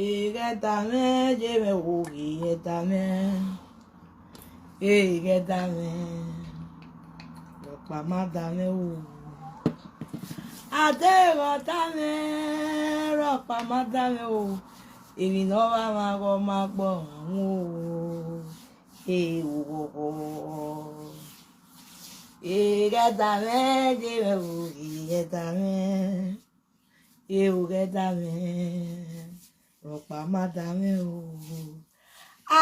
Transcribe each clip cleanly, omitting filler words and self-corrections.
Ìrẹ́dàmẹ́ jẹ́rẹ̀ wò ìrẹ́dàmẹ́. Ìrẹ́dàmẹ́ lọ́pàá má dàmẹ́ wò. Adérọ̀dàmẹ́ rọ̀pàá má dàmẹ́ wò. Ìrìnà wa máa rọ máa gbọ́ àwọn o. Èèwọ̀. Ìrẹ́dàmẹ́ jẹ́rẹ̀ wò ìrẹ́dàmẹ́. Ìrẹ́dàmẹ́ rọ̀pá má dàmẹ́ o.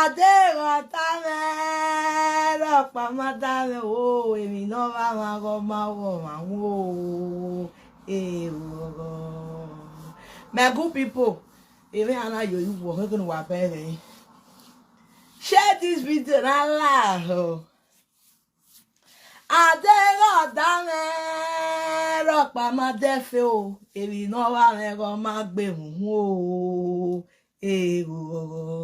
Adérọ̀dàmẹ́ rọ̀pá má dàmẹ́ o. Èmi náà bá máa rọ máa rọ̀ àwọn o. Èèwọ̀. My good people, èmi àná yóò wọ̀ kékeré wà bẹ́ẹ̀rẹ̀. Share this video na laugh. Adérọ̀dàmẹ́ rọ̀pá má dẹ́fẹ́ o. Èmi náà wà lẹ́rọ má gbé hùn o. Èèwọ̀.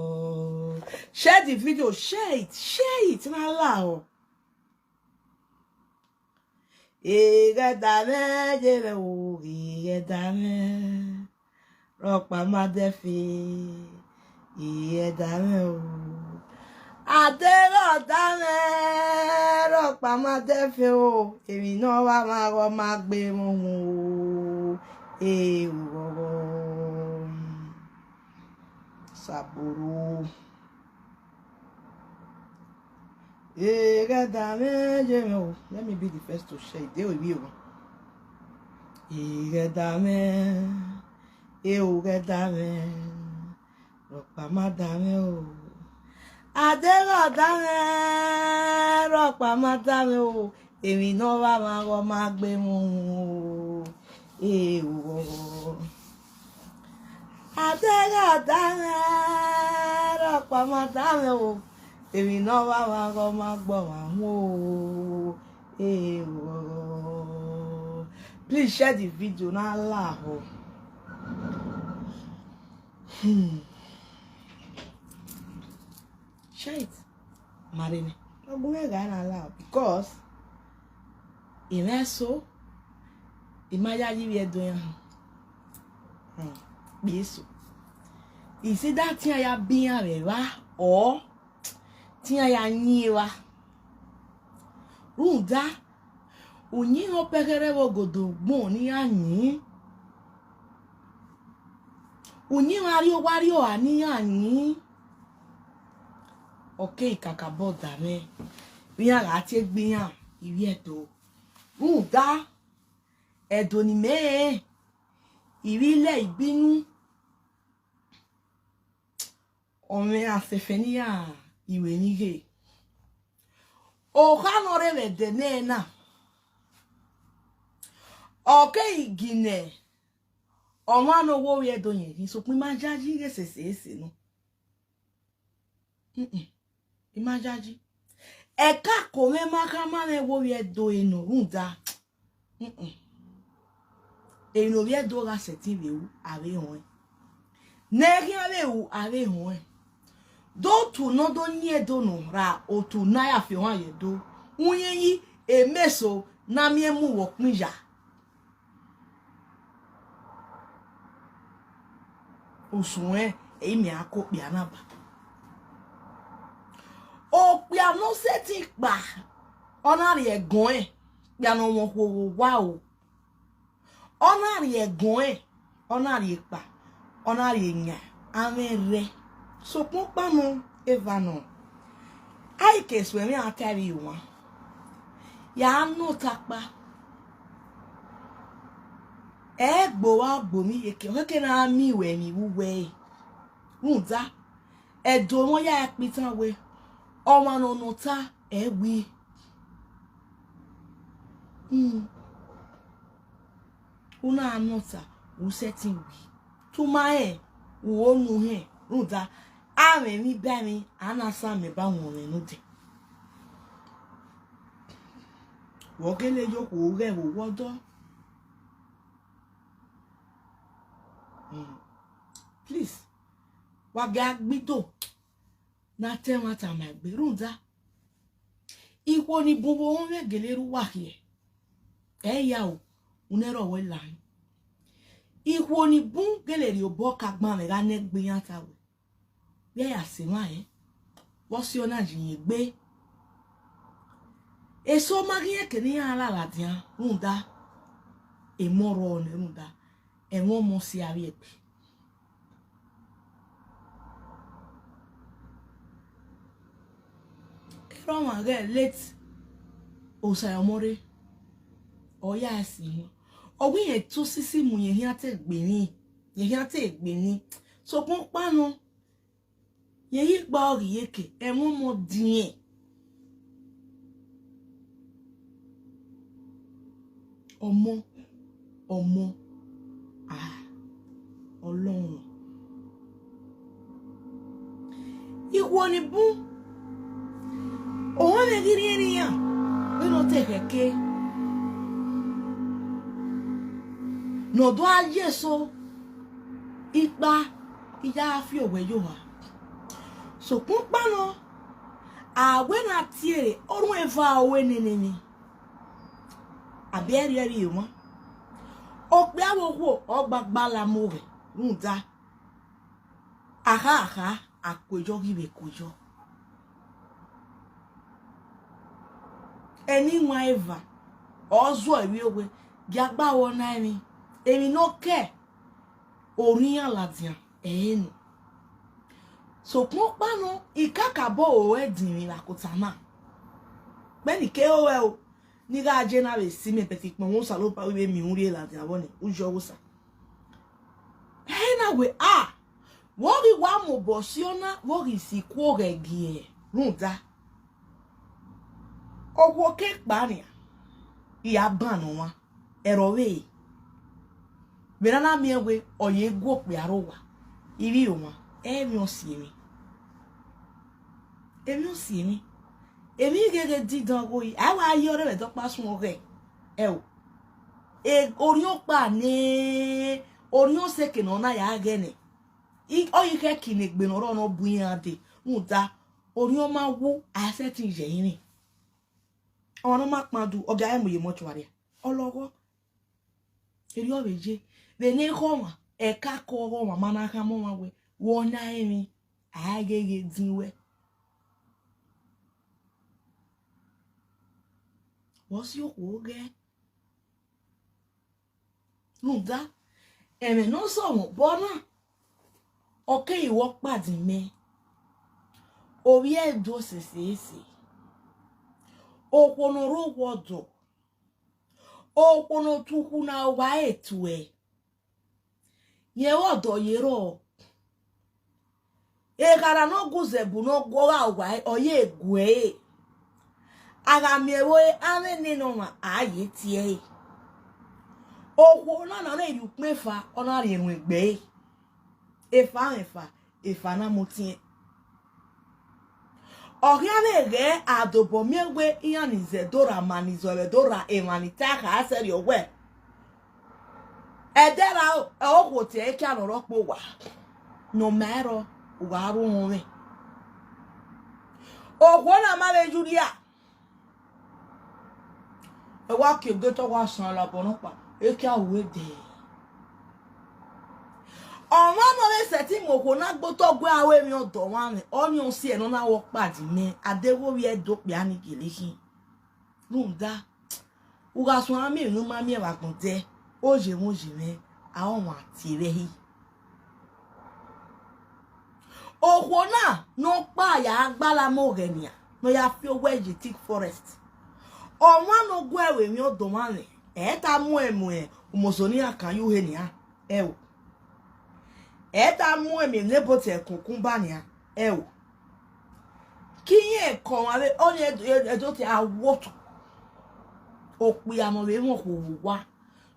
Share the video, share it na laugh. Ìrẹ́dàmẹ́ jẹ́rẹ̀ o, ìrẹ́dàmẹ́ rọ̀pá má dẹ́fẹ́, ìrẹ́dàmẹ́ o. Adérọ̀dàmẹ́ rọ̀pá má dẹ́fẹ́ o. Èmi náà wá máa rọ máa gbé wọn o. Èèwọ̀. Sàbòrò. Ìrẹ́dàmẹ́ jẹ́rẹ̀ o. Let me be the first to share it. They will be o. Ìrẹ́dàmẹ́, ìrẹ́dàmẹ́, rọ̀pá má dàmẹ́ o. Adérọ̀dàmẹ́ rọ̀pá má dàmẹ́ o. Èmi náà wá máa rọ máa gbé wọn o. Èèwọ̀. Adérọ̀dàmẹ́ rọ̀pá má dàmẹ́ o. Èmi náà wá máa rọ máa gbọ́ àwọn o. Èèwọ̀. Please share the video na laugh. Share it. Marine. Ogun ga na laugh because imeso imajaji bi edo yan. Biso. Is it that thing ya biyan re wa or thing ya yin wa? Runda onye ho pekere ogodo gbon ni anyin. Onye wario wario ani anyin. Oke ikaka boda me. Biyan ra ti gbiyan iwi edo. Runda edo ni me. Ìrílẹ̀ ìbínú. Ọmọ afẹ́fẹ́ níyà ìwé nígè. Ọ̀hánà rẹ̀ rẹ̀ dẹ̀ náà. Ọ̀kẹ́ ìgìnẹ̀. Ọmọ àná owó rẹ̀ dọ̀yìn ní sọ pé má jájí rẹ̀ ṣẹ̀ṣẹ̀ nù. Má jájí. Ẹ̀ka kò mẹ́ má ká má rẹ̀ wó rẹ̀ do ẹnu rúndà. Ènù rẹ̀ dọ́ra ṣẹ̀tì rẹ̀ wú àrẹ̀ hàn. Nẹ́ẹ̀rí rẹ̀ wú àrẹ̀ hàn. Dóòtù náà dó ní ẹ̀dọ́ nù ra òtù náírà fi hàn yẹ̀ dó. Wúnyẹ́ yí èmẹ́sọ̀ náà miẹ́ mú wọ̀ pín yà. Òsùn ẹ̀ èmi àkópì ànábà. Òpì àná sẹ́tì pa ọ̀nà rẹ̀ ẹ̀gàn ẹ̀ pìànà wọn kò wá o. Ọ̀nà rẹ̀ ẹ̀gàn ẹ̀ ọ̀nà rẹ̀ pa ọ̀nà rẹ̀ yàn àmì rẹ̀ sọpọ́n pàmò ẹ̀fà nù. Àìkèsù ẹ̀mí àtẹ̀rí wọn. Yà á nù tapa. Ẹ gbò wá gbòmí èké kékeré náà mi ìwẹ̀ mi wúwẹ́ ẹ̀. Rúndà ẹ̀dùn wọn yà á pìtàn wẹ̀. Ọmọ nùnú ta ẹ̀ wí. Una anota wuseti wi. Tuma ẹ̀ wò nu hẹ̀ rúndà àmì mi bẹ́ mi ànásá mi bá wọn rẹ̀ nù dẹ̀. Wọ́gẹ́lẹ́ yóò rẹ̀ wò wọ́dọ́. Please, wàgẹ́ agbídò na tẹ́ wọn tàmà gbé rúndà. Ikwo ni gbogbo wọn mẹ́gẹ̀lẹ́rú wà yẹ. Ẹ yà o, unẹ́rọ̀ wẹ́ là ń. Ihwo ni bun geleri obo kagban me ga ne gbe yan tawe. Bí ya se ma e. Wo si ona jin gbe. Eso magi e ni ala la dian runda. E moro ne runda. E won mo si ari epe. Ero ma ge late Osayomore. Oya si won. Owi yen to sisi mu yen hian te gbe ni. Yen hian te gbe ni. So pon panu. Yen yi gba ori yeke. E won mo dien. Ọmọ ọmọ ah Ọlọ́run. Ìwọ ni bun. Òun le giri eniyan. We no te keke. Nọ̀dọ̀ ayé so ipa ìyá fi òwe yóò wá. Sòkún pànà àwẹ̀ náà tièrè ọrùn ẹ̀fà òwe nìní ni. Àbí ẹ̀rí ẹ̀rí wọn. Ọ̀pẹ àwòkù ọgbàgbà làmú rẹ̀ ń da. Àhá àhá àkójọ kíbe kójọ. Ẹni wọn ẹ̀fà ọ̀zọ́ ìwé òwe gbàgbà wọn náà ni. Èmi náà kẹ́ orin àlàdìyàn ẹ̀ẹ́nu. Sòkún pànà ìkàkàbọ̀ òwe dìrín làkúta náà. Bẹ́ẹ̀ni ké ó wẹ̀ o. Nígbà ajé náà rè sí mi pẹ̀tì pọ̀ wọ́n sàlópa wíwé mi ń rí èlàdì àwọn ni ó yọ owó sà. Ẹ̀ náà wẹ̀ á wọ́n rí wàá mọ̀ bọ̀ sí ọ́nà wọ́n rí sí kú ọ̀rẹ́ gì ẹ̀ rùn dá. Ọwọ́ kéèpà nìyà ìyá bà nù wọn ẹ̀rọ wẹ̀ mìíràn náà mi ẹ̀wẹ̀ ọ̀yẹ́ egwu òpè àrọ̀wà ìrí wọn ẹ̀mí ọ̀sì èmi èmi ọ̀sì èmi èmi gẹ́gẹ́ dídán owó yìí àwọn ayé ọ̀rẹ́ rẹ̀ tọ́pá sún ọ̀rẹ́ ẹ o orí ó pa ní orí ó ṣèkè náà náà yà á gẹ́ ni ọyìn kẹ́kì ní gbẹ̀nà ọ̀rọ̀ náà bu yẹn adé ń da orí ó máa wó àṣẹ tí ń yẹ̀yìn rìn ọ̀rọ̀ máa pa du ọ̀gá ẹ̀ mòye mọ́túwárì ọlọ́wọ́ eré ọ̀rẹ́ jẹ́ lè ní kọ́ wọn ẹ̀ka kọ́ ọ̀rọ̀ wọn máa náà mọ́ wọn wẹ̀ wọ́n náà ẹ̀rin àágẹ́gẹ́ dín wẹ́. Wọ́n sì òkú gẹ́ lùdá ẹ̀mẹ̀ náà sọ̀wọ́n bọ́ náà ọ̀kẹ́ ìwọ́ pàdé mẹ́ orí ẹ̀dùn òsèṣeéṣe òpònúrò wọ̀dọ̀ òpònú tukú náà wà ètò ẹ̀ yẹn ọ̀dọ̀ yẹrọ ìkàrà náà gùzẹ̀ bù náà gbọ́ra ọ̀wà ọ̀yẹ́ ègùn ẹ̀ agamiewo ame nínú wọn ààyè tiẹ̀ òkú náà náà ìlú pẹ́fà ọ̀nà ìrìn ìgbẹ́ ẹ̀fà ẹ̀fà ẹ̀fà náà mo tiẹ̀ ọ̀rẹ́ rẹ̀ rẹ̀ àdòbọ̀ mẹ́wẹ́ ìyànnìzẹ̀ dọ́ra mànìzọ̀rẹ̀ dọ́ra ìrànìtà kàásẹ̀rì ọ̀wẹ́ ẹ̀dẹ́ra ọ̀kọ̀ tiẹ̀ kí àrọ̀rọ̀ pọ̀ wà nọ̀mẹ́rọ̀ wà á rún rẹ̀ òkú náà má lè júlíà ẹwà kege tó wá san alábọ̀ nípa eke àwòrán dè. Ọ̀wọ́n náà lè sẹ̀tì mọ̀kò náà gbótọ́ gbé àwọn èèyàn ọ̀dọ̀ wọn rìn ọ́ní òsì ẹ̀ náà wọ́n pàdé mẹ́ adéwórí ẹ̀ dópin á ní gèlèkì. Lóńdá wúwa sun àmì ìlú máa mi ẹ̀wà gbọ̀n tẹ́ ó yẹ wọ́n yẹ rẹ àwọn àti rẹ yìí. Òkò náà ló pààyà agbára mọ́ rẹ̀ nìyà ló yà fi owó ẹ̀jẹ̀ thick forest. Ọ̀wọ́n náà gbọ́ ẹ̀wẹ̀ mi ọ̀dọ̀ wọn rìn ẹ̀ẹ́ta mú ẹ̀mù ẹ̀ òmòsò ní àkànyú he nìyà ẹ̀ o ẹ̀ẹ́ta mú ẹ̀mí lébòtì ẹ̀kùnkùn bá nìyà ẹ̀ o kí yín ẹ̀kọ́ wọn abẹ́ ọ́ ní ẹ̀dọ́ ti awọ́tò òpè àmọ̀wé wọn kò wò wá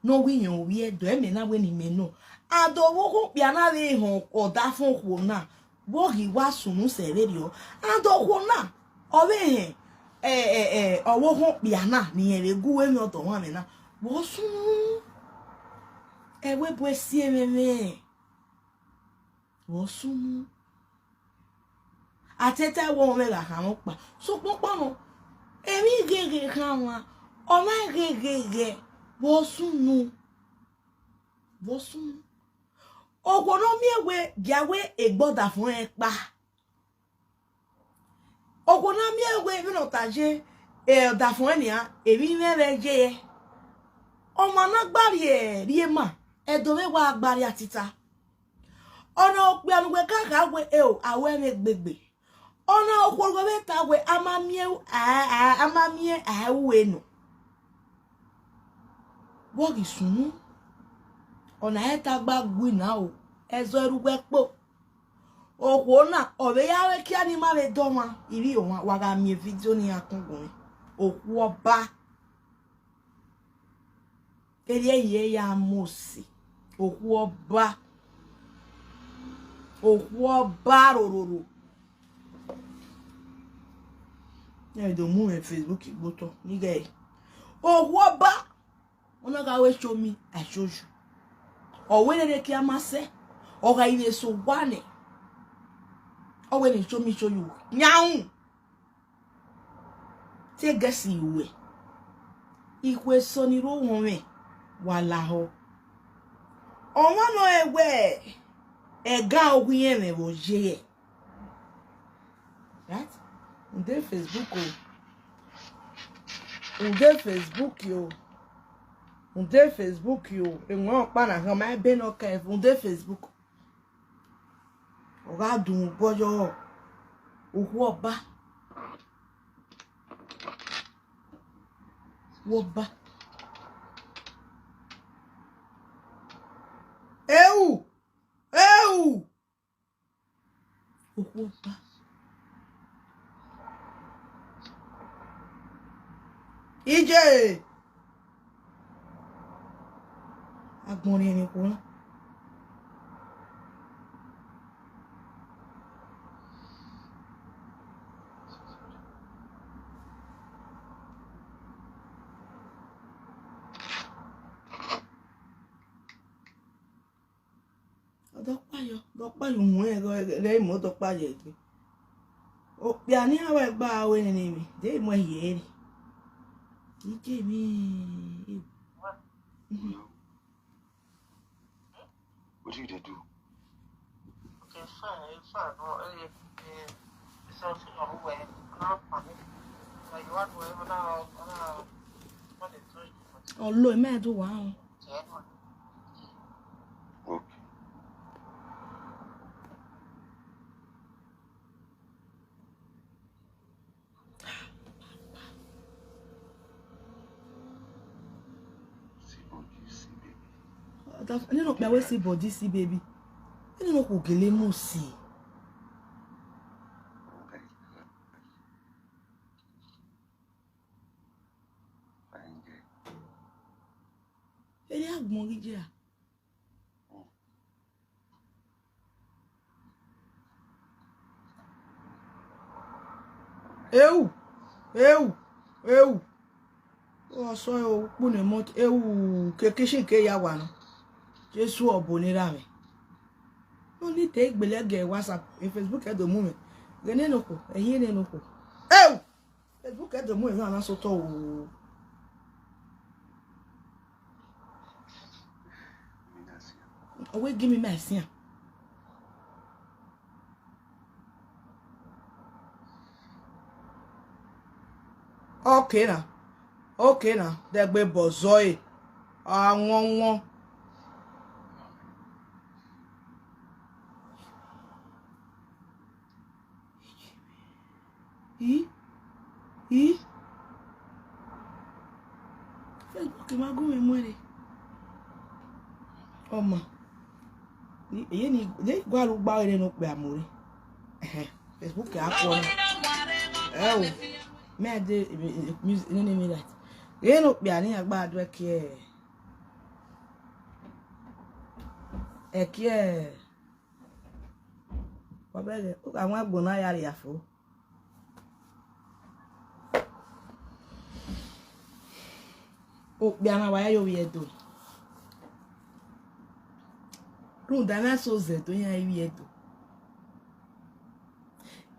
n'owó yẹn òwí ẹ̀dọ̀ ẹ̀mí náà wẹ̀ ní mẹ́nu àdọ̀wọ́ kò pè anáwó hàn ọ̀dà fún òkò náà wọ́ọ̀gì wá sùnú sẹ̀rẹ̀ rí ọ àdọ̀wọ́ náà ọ̀rẹ́ yẹn ọwọ́ hàn pè àná nìyẹn rẹ̀ gúwé mi ọ̀dọ̀ wọn àmì náà wọ́n sún ẹ̀wẹ́ bu ẹsí ẹ̀mẹ̀mẹ̀ wọ́n sún àtẹ́tẹ́ wọ́n rẹ̀ là àwọn pa sọpọ́npọ́nù èmi gègé kan wọn ọmọ gègé gẹ wọ́n sún nu Wọ́n sún. Ògbóná miẹ̀wé gíàwé ègbọ́dà fún ẹ pa. Ògbóná miẹ̀wé mìíràn tàjé ẹ̀ẹ́dà fún ẹ nìyà èmi mẹ́rẹ̀ jẹ́ ẹ. Ọmọ anágbárí ẹ̀ rí ẹ mà ẹ̀dọ̀ mẹ́wàá agbárí àtìta. Ọ̀nà òpè ànúgbẹ káàkiri ẹ ò àwọ̀ ẹ̀mẹ gbègbè. Ọ̀nà òkòrò mẹ́ta wẹ̀ amámiẹ́ àwọ̀ ẹ̀nù. Wọ́ọ̀gì sùnú. Ọ̀nà ẹ̀ta gba gbìnà o ẹ̀zọ́ erùpẹ̀ pò. Òkò náà ọ̀bẹ yáwé kí á ní má lè dán wa ìrí òun wàrà mi fídíò ní akúngùnrin. Òkú ọba. Eré ẹ̀yẹ ya mọ̀ sí. Òkú ọba. Òkú ọba rororo. Ẹ dò mú ẹ Facebook gbótọ nígbà yìí. Òkú ọba. Wọn náà káwé somi àṣoṣù. Ọ̀wé rere kí a máa sẹ́. Ọ̀gá ilé so wà ní. Ọ̀wé ní somi soyù. Nyáhùn. Tí ẹ gẹ̀ẹ́sì ìwẹ̀. Ìkwé sọ ní róhùn rẹ̀ wà láhọ. Ọ̀wọ́n náà ẹ̀wẹ̀ ẹ̀gá ogun yẹn rẹ̀ wò yé ẹ̀. Right? Ǹdẹ́ Facebook o. Ǹdẹ́ Facebook o. Ǹdẹ́ Facebook o. Ìwọ̀n ọ̀pá nà hàn máa bẹ́ náà kẹ́ ǹdẹ́ Facebook. Ọ̀gá dùn gbọ́yọ̀ òkú ọba. Wọ́n bá. Ewu! Ewu! Òkú ọba. Ije! Agbọ̀nrín ẹni kò rán. Ọdọ́páyọ̀ òun ẹ̀rọ rẹ̀ ìmọ̀ ọdọ́páyọ̀ ẹ̀gbẹ́. Òpè àní àwọn ẹgbà àwọn ènìyàn mi dé ìmọ̀ ẹ̀yẹ́ rẹ̀. Ije mi. What do you do? Okay, fine, fine. No, something of where now, like you want where now, now, what is it? Ọlọ́ ẹ̀ mẹ́ẹ̀ẹ́dún wà á. Okay. See body, see baby. Nínú pẹ̀wé sí bọ̀dí sí bèbí. Nínú kò gèlè mú sí i. Okay. Fine girl. Eré àgbọ̀n rí jẹ́ à. Ewu! Ewu! Ewu! Ó sọ ewu ní mọ́tò ewu kékeré sì ké ya wà nù. Jésù ọ̀bùn nira mi. Ó ní tẹ́ ìgbélẹ́gẹ̀ WhatsApp Facebook ẹ̀dọ̀ mú mi. Gẹ́nẹ́ nù kù, ẹ̀yìn nínú kù. Ewu! Facebook ẹ̀dọ̀ mú mi náà lásòtọ̀ wò. Me not see. Ọwọ́ igi mi máa sìn à. Okay na. Okay na. Dẹ́gbẹ́ bọ̀zọ́ ẹ̀. Àwọn wọn. Yìí. Yìí. Facebook máa gún mi mú ẹ̀rẹ̀. Ọmọ. Èyí ni ilé ìgbàlú gbá ẹ̀rẹ̀ nù pé àmúrí. Facebook á kọ́ ni. Ẹ o. Mẹ́ẹ̀dé music ní mi that. Èyí nù pé àníyàn gbá adúẹ́ kí ẹ̀. Ẹ̀ kí ẹ̀. Wọ́n bẹ̀rẹ̀ àwọn àgbọ̀n náà yára yàfọ́. Òpè àwọn àwáyá yóò yẹ dùn. Rúndà náà so zẹ̀ tó yẹn yẹ dùn.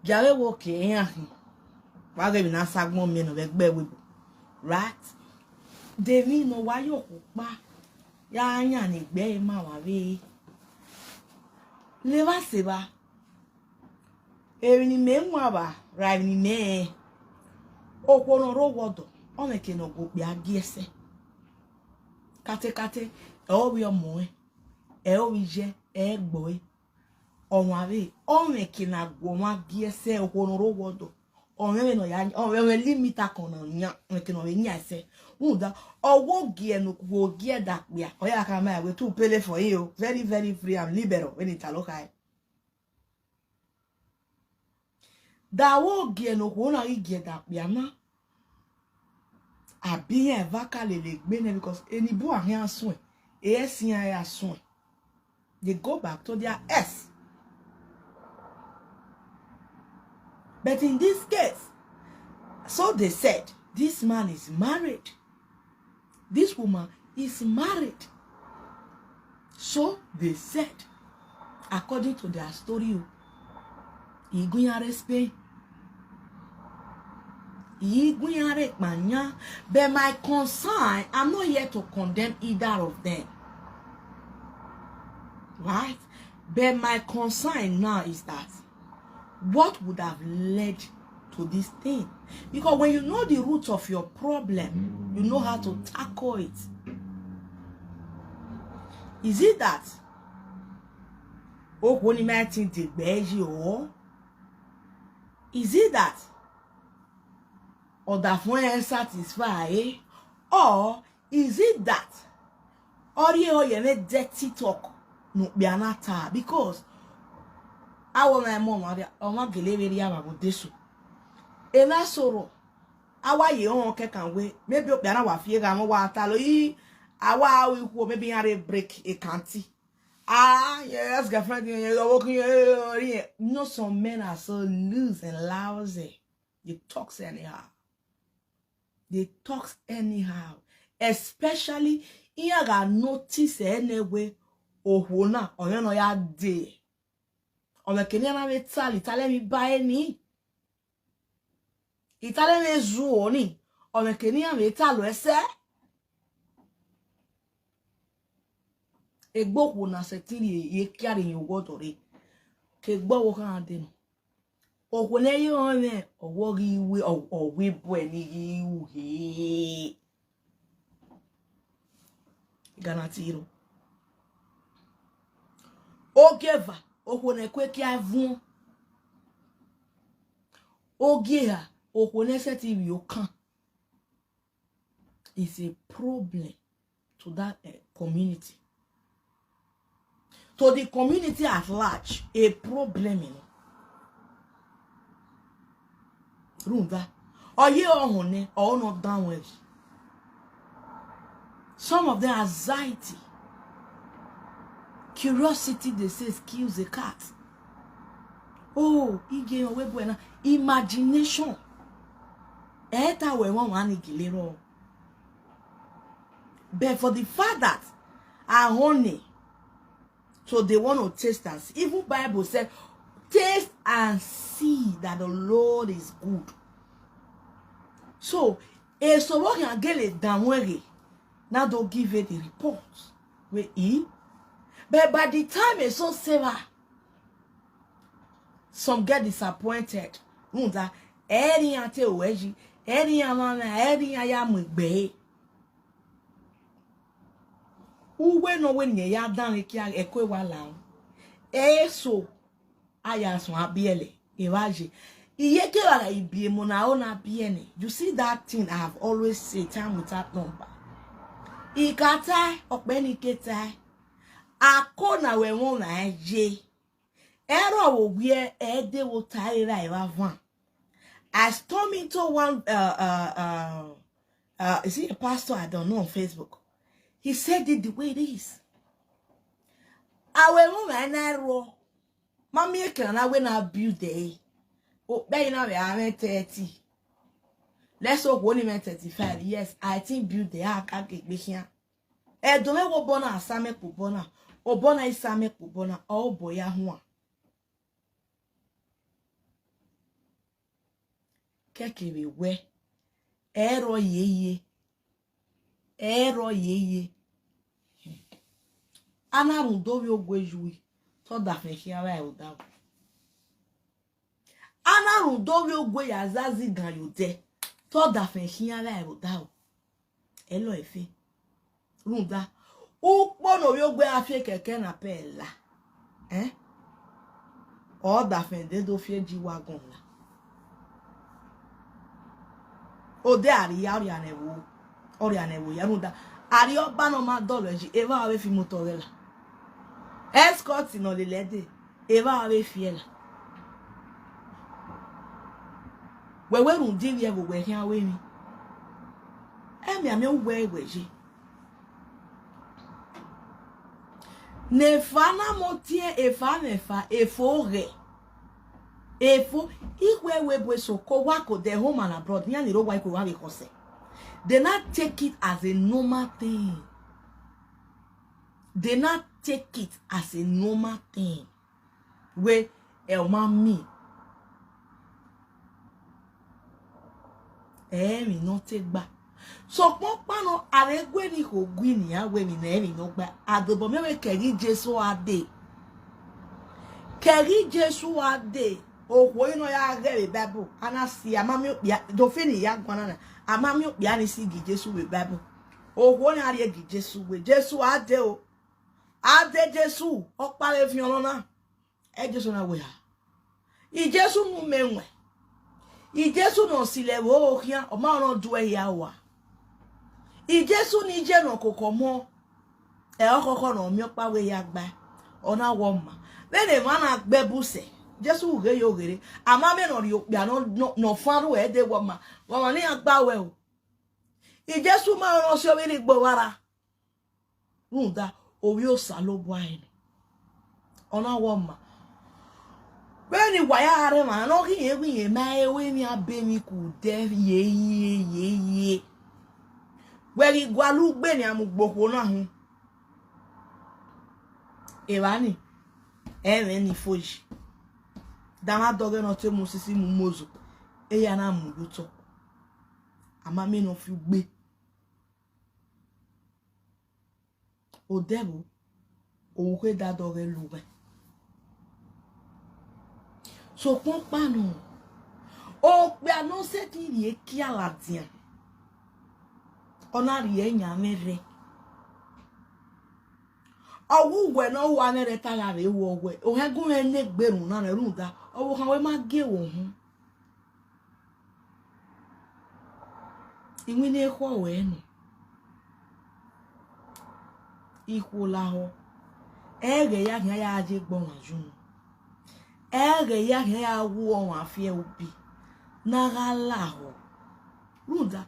Jàre wo kì í hàn kí. Wàá rẹ̀ mí náà ságbọ́n mi nù rẹ̀ gbẹ́ wíwò. Right? Dèmí nù wáyọ̀ kó pa. Ya anya ni gbe ma wa we. Le wa se ba. Eri ni me nwa ba, ra ni me. Okwo no ro wodo, o me ke no go pe agi ese. Kate kate, e o wi omo e. E o wi je, e gbo e. Onwa we, o me ke na go ma gi ese okwo no ro wodo. O me no ya, o me limita kon no nya, me ke no we nya ese. Unda owo gie no wo gie dakpia. Oya ka ma we tu pele for you. Very very free and liberal when it alokai. Dawo gie no wo na gie dakpia na. Abi yen vaka lele gbe ne because enibu ahin asun e esin ayin asun. They go back to their S. But in this case, so they said, this man is married. This woman is married. So they said, according to their story, Igunyare Spain. Igunyare Manya. But my concern, I'm not here to condemn either of them. Right? But my concern now is that what would have led to this thing? Because when you know the root of your problem, you know how to tackle it. Is it that is it that satisfy, or is it that dirty talk no be because our mom or my desu. Ela soro awa ye on ke kan we maybe opiana wa fie ga mo wa ta lo yi awa we ku maybe yan break a kanti. Ah yes, girlfriend you know, some men are so loose and lousy. They talk anyhow. They talk anyhow. Especially in ga notice anyway ohwo na oyo no ya de. O me keni na me tali tale mi ba eni. Itale me zu oni, o me keni ame talo ese. Egbo wo na setiri ye kiari yin owo re. Ke gbo wo kan de no. Okwo na ye on me owo ri iwe owe bo eni iwu he. Gana tiro. Ogeva okwo na ekwe ki avun. Ogeha okwo na setiri okan. Is a problem to that community. To the community at large, a problem, you know. Runda. Oye ohune, or not downward. Some of them anxiety. Curiosity, they say, kills a cat. Oh, ige owe buena. Imagination. Eta we won wan igilero. But for the fact that ahone, so they want to taste and see. Even Bible said, taste and see that the Lord is good. So, so what can get it down now don't give it the report. We eat. But by the time it's so severe, some get disappointed. Any ante weji, any amana, any ayam be. Uwe no we nye ya dan kia ekwe wala. Eso aya son abiele ewaje. Iye ke wala ibi mo na ona biene. You see that thing I have always said time without number. Ikata okpe keta. Akona we won na je. Ero wo wi e de wo taira e wa van. I stormed into one is he a pastor? I don't know, on Facebook. He said it the way it is. Our woman I roll. Mommy can I when I build day. Oh, then now we are 30. Let's hope only 35. Yes, I think build day. I can't get me here. Eh, don't we bona asame kubona. O bona isame kubona. Oh boy, ya huwa. Keke we we. Ero ye ye. Ero ye ye. Anarundo yo gwe to da fe hia wa e da. Anarundo yo gwe ya zazi gan yo de to da fe hia wa e da. Elo efe. Runda o pono yo gwe afie keke na pe la. Eh? O da fe de do fie ji wagon la. O de ari ya ori anewo. Ori anewo ya runda. Ari oba no ma dolo ji eva ave fi motor la. Escort no le lede eva ave fi la. Wewe rundi ri e wo we hin awe mi. E mi ame we we ji. Nefa na motie efa nefa efo re. Efo ikwe we bwe so ko wa ko de home and abroad ni ani ro wa iko wa be kose. They not take it as a normal thing. They not take it as a normal thing. We el ma mi. Eh mi no take back. So pon no aregwe ni ko gwi ni awe mi na emi no gba adobo me we keri Jesu ade. Keri Jesu ade. Owo ino ya re Bible. Ana si amami opia do fe ni ya gwan na. Amami opia ni si gi Jesu we Bible. Owo ni are gi Jesu we. Jesu ade o. Ade Jesu o pare fi ono na. E Jesu na we ha. I Jesu mu menwe. I Jesu no sile wo ohia o ma ono du e ya wa. I Jesu ni je no koko mo. E okoko no mi opa we ya gba. Ona wo ma. Bene ma na gbe buse. Jesu re yo gere. Ama me no ri opia no no faru e de wo ma. Wo ma ni agba we o. I Jesu ma ran si obi ni gbo wara. Runda owi o sa lo bo ayin. Ona wo ma. Bene wa ya are ma no ki ye wi ye ma ewe mi abe mi ku de ye ye ye ye. Weri gwalu gbe ni amugboko na hun. Ewa ni ere ni foji. Dama doge no te mu sisi mu mozo. E ya na mu luto. Ama mi no fi gbe. O debo o ke da doge luwe. So pon pa no. O pe anonse ti ri ki aladian. Ona ri enya mere. Owu we no wa mere tara re wo we. O hegun ene gberun na re runda. Owo kan we ma ge wo hun. Iwin ne ko we nu. Ikwo laho. Ere ya kan ya aje gbon aju nu. Ere ya kan ya wo ohun afie obi. Nara laho. Runda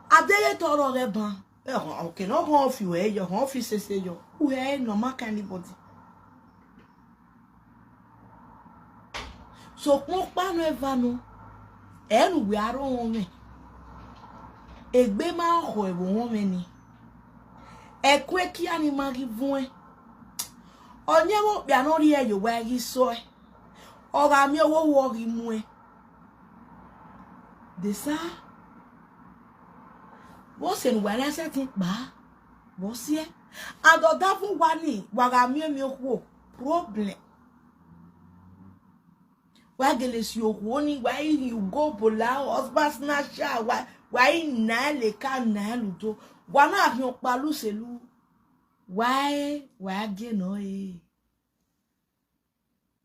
adele toro re ban. Okay, no go off you eh, your office say yo. Who eh no ma can anybody. So pon pa no eva no. Enu we aro won me. Egbe ma ho ewo won me ni. Ekwe ki ani ma gi vun e. Onye wo bia no ri eyo wa gi so e. Ora mi owo wo ri mu e. De sa wo se nu wa se tin pa wo se adoda fun wa ni wara mi mi okwo problem wa gele si okwo ni wa you go bola husband snatcher wa wa na le ka na ludo wa na fi pa luselu wa e wa ge no e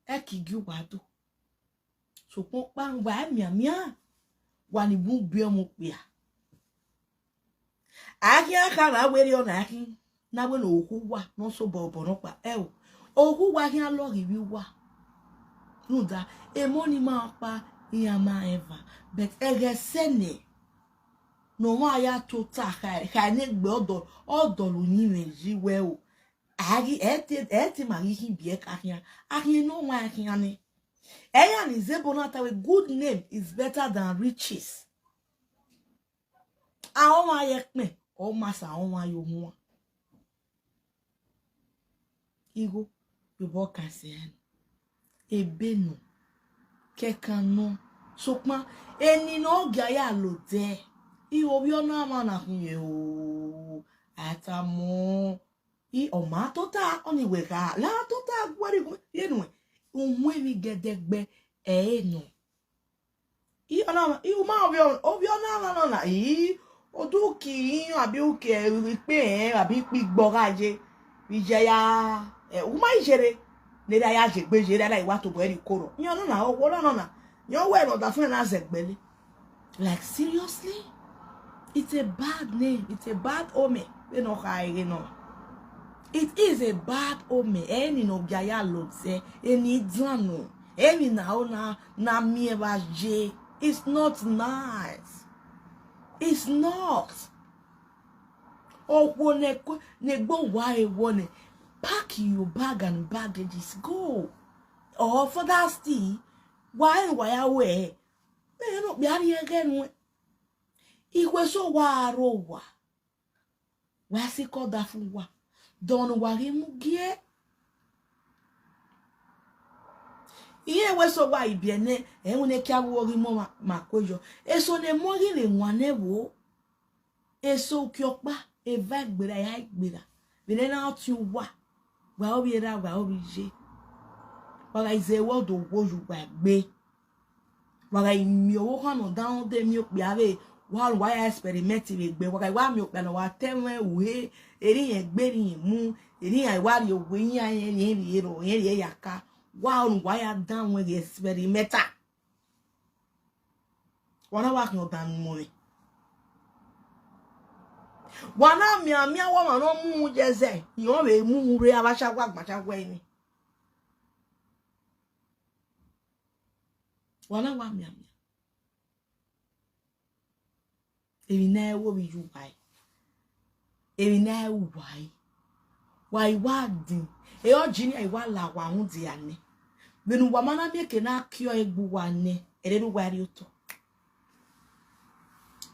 e ki gi wa do so pon pa wa mia mia wa ni bu bi omo pia. Aki aka na weri ona aki na we no oku wa no so bobo no pa e o oku wa ki a lori wi wa nda e money ma pa iya ma eva but ege sene no wa ya to ta ka ni gbe odo odo lo yin re ji we o ari eti ma ri hin bi e ka hin akin no wa akin ani eya ni zebo na ta we good name is better than riches. Awon wa ye pin o ma sa awon wa yo hu won igo yobo kan se en ebe nu kekan nu sopon eni no ga ya lo de iwo bi ona ma na hun ye o atamo I ọma tota oni we ga la tota gwari yenwe onwe mi gedegbe e no. I ona i uma obi ona na na i oduki abi uke pe e abi pi gboraje ije ya e uma ijere ne da ya je gbe je da iwa to bo eri koro. Yan no na owo no na. Yan we no da fun na zegbele. Like seriously? It's a bad name. It's a bad omen. They no hire no. It is a bad omen. Any no biaya lobse, any drano, any na na mi eba je. It's not nice. It's not. Oh, ne go why one pack your bag and baggages go. Or for that still, why away? Me no biari again. Ikwe so wa ro wa. Wa si ko da fun wa. Don wari mugie. Iye we so wa ibiene, e won ki awo ori mo ma kwejo. Eso ne mo ri le wan ne wo. Eso ki opa e va gbera ya gbera. Bene na tu wa. Wa obi era wa obi je. Wa ga ize wo do wo ju wa gbe. Wa ga mi owo kan no down de mi ope ave. Wa wa experiment we gbe. Wa ga wa mi ope na wa tenwe uhe. Eri yen gbe ri yen mu. Eri yen wa ri owe yin ayen ri ri ero yen ri ya ka. Wa onu wa ya down we experimenta. Wa na wa kan dan mo ni. Wa na mi ami awo ma no mu jeze. Yan we mu re abacha gwa gbacha gwa ni. Wa na wa mi ami. Eri na wo bi ju bai. Eri na wo bai. Wa iwa din. E o jini iwa la wa hun di ane. Benu wa mana mi ke na kio egbu wa ne. Ere ru wa ri oto.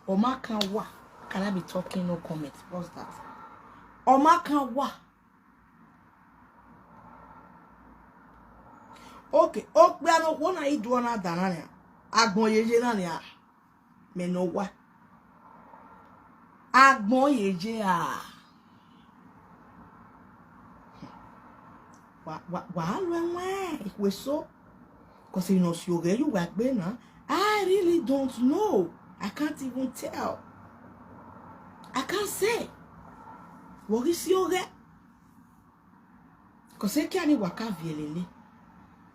O ma kan wa. Can I be talking? No comment. What's that? O ma kan wa. Okay. O pe anu wo na idu ona dana ni. Agbon yeje na ni a. Me no wa. Agbon yeje a. Wa lo enwe ikwe so. Cause you know si ore you wa gbe na. I really don't know. I can't even tell. I can't say. Wori si ore. Cause e ki ani waka vielele.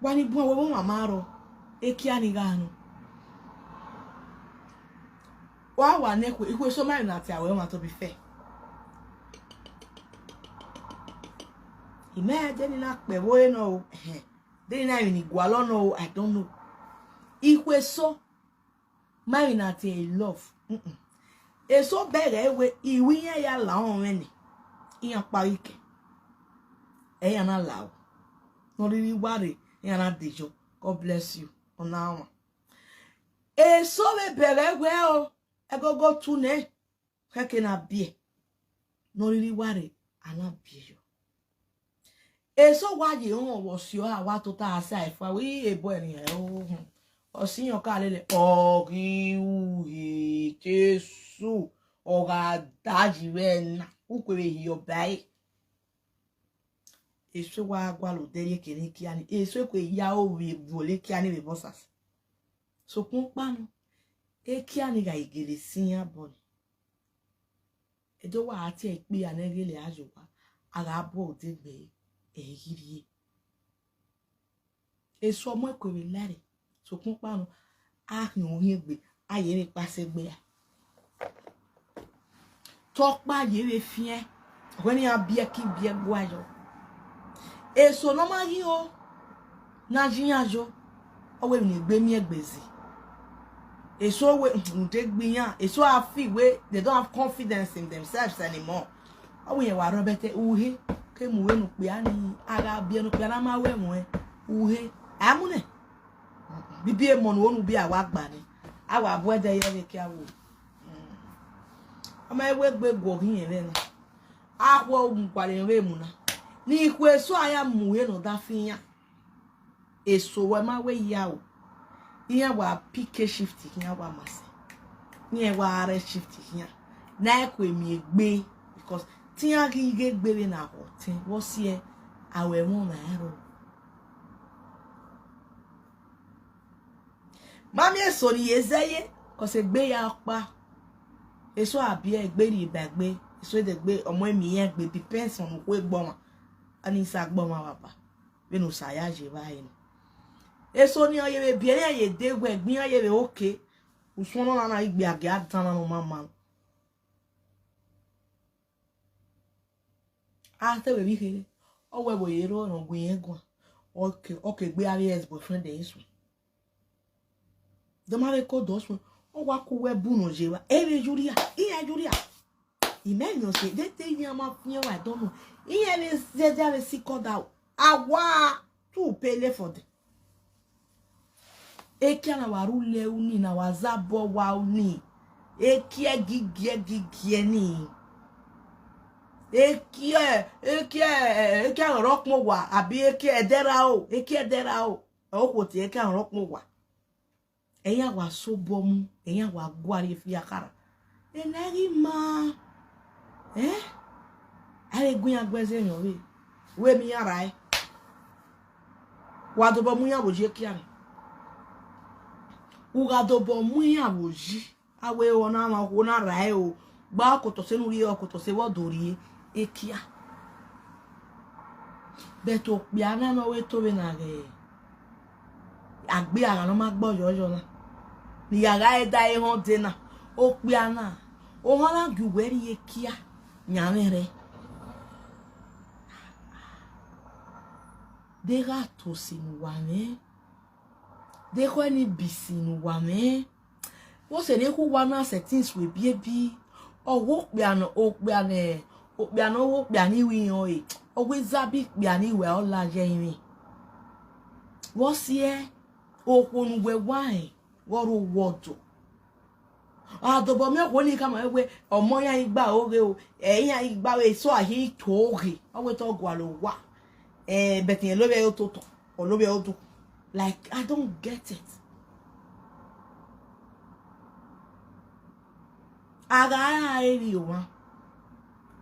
Wa ni bun wo mama ro. E ki ani ga nu. Wa wa ne kwe ikwe so mai na ti awe ma to be fair. Ime deni na pe wo eno o. Deni na ni gwa lono o. I don't know. Ikwe so mai na ti love. Eso bere ewe iwi yen ya la on wen ni. Iyan pari ke. E yan na la o. No ri ware yan na dejo. God bless you. Ona wa. Eso be bere ewe o. E go go tune. Keke na bie. No ri ware ana bie yo. Eso wa ye won wo si o awa to ta asa efa wi ebo eni e o hun. Osiyan ka lele ori uhe Jesu ora daji we na ukwe hi obai. Eso wa gwa lo dere kere ki ani eso kwe ya o we wole ki ani we bosas. So kun panu e ki ani ga igele siyan bon. Edo wa ati e pe anegele ajo wa ara bo ode gbe e yiri. Eso mo ko we lare. So kun panu ahin orin gbe aye mi pase gbe ya. Topa ye we fien when ya bie ki bie gwa yo. Eso no ma ri o na jiyan jo o we ni gbe mi egbezi. Eso we nde gbiyan eso afi we they don't have confidence in themselves anymore. O we wa robete uhe ke mu we nu pe ani ara bie nu pe na ma we mu e uhe amune. Bibi e mo nu onu bi awa gba ni. Awa bu ede ye re ki awo. Ọmọ ewe gbe gwo yin re na. Akwo nkware re mu na. Ni ikwu eso aya mu we no da fiyan. Eso we ma we ya o. Iyan wa PK shift iyan wa mase. Iyan wa R shift iyan. Na ekwe mi egbe because Tí a kì í gé gbére nà kọ̀ tí wọ́n sí ẹ àwẹ̀ wọn nà ẹ̀rọ. Mami èso ni yé zẹ́yé kò sì gbé ya pa. Èso àbí ẹ gbé ní ìgbàgbé èso èdè gbé ọmọ èmi yẹn gbé bí pẹ́ǹsì ọ̀nà kó gbọ́ wọn. A ní sá gbọ́ wọn bàbá. Bí nù sàyà jẹ báyìí nù. Èso ni ọyẹ bẹ bí ẹni ẹyẹ dégbò ẹgbin ọyẹ bẹ ókè. Òsùn náà nana ìgbé àgẹ́ àdán nánú máa ma. Àtẹ̀wé bí kéré ọwọ́ ẹ̀wọ̀ yẹn lọ́rùn ọ̀gbìn yẹn gùn ọkẹ́ gbé ari ex boyfriend ẹ̀ sùn. Dọ́mọ́rẹ́ kó dọ́sùn ó wá kó wẹ́ bùnú jẹ wa ẹ̀rẹ́ júríà ìyẹn júríà ìmẹ́yìn ọ̀sẹ̀ dédé ìyẹn máa fi ẹwà ìdánù ìyẹn lè zẹ́jà lè sí kọ́dà àwa tù pélé fọ̀dẹ̀. Eke na warule uni na wazabo wa uni eke gigie gigie ni. Eke eke eke rokmo wa àbí eke edera o eke edera o o ko ti eke rokmo wa eyan wa so bomu eyan wa gwari fi akara eneri ma ale gun agbeze yan we we mi ara e wa do bomu yan boje ki ami uga do bomu yan boji awe ona ma ko na ra e o gba ko to senu ri o ko to se wo dori ekia beto pia na no we to be na re agbe ara no ma gbo yoyo na ni yara e da e hon de na o pia na o hon la ju we ri ekia nyan re de ra to sinu wa me de ko ni bisinu wa me wo se ne ku wa na settings we bi bi owo pia na o pia na o pia na owo pia ni wi yan e owo zabi pia ni we ola je irin wo si e okonu we wine wo ro wodo adobo mi ko ni kama we omo yan igba ore o eyan igba we so ahi to ore owo to gwa lo wa betin lo be o to to o lo be o do. Like, I don't get it. Aga eri wa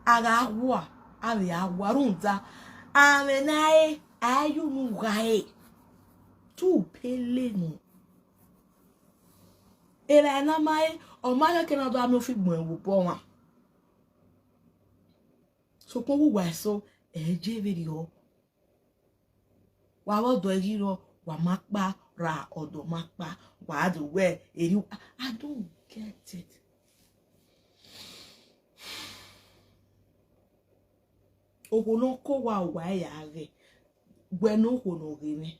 aga wa ari awarunza amenae ayunu gae tu pele nu era na mai o ma ke na do ami ofi gbon ewu bo won so kun wuwa so e je veri o wa wo do eri ro wa ma pa ra odo ma pa wa do we eri. I don't get it. Oko no ko wa wa ya re gwe no ko no re me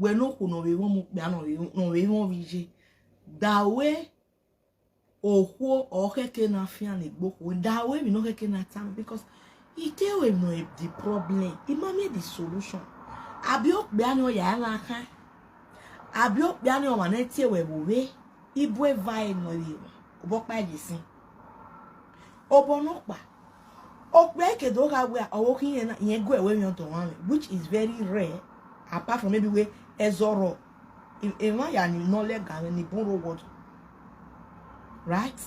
gwe no ko no re won mo pe na re no re won wi je dawe okwo o keke na fia na gboko dawe mi no keke na tan because e tell we no the problem e ma me the solution abi o pe ani o ya na kan abi o pe ani o ma na tie we wo we ibu e vai no ri o bo pa ji sin o bo no pa Okpe kedo ka we owo kin yen yen go ewe mi to wan, which is very rare apart from maybe we ezoro e wan ya ni no le ga ni bun word, right?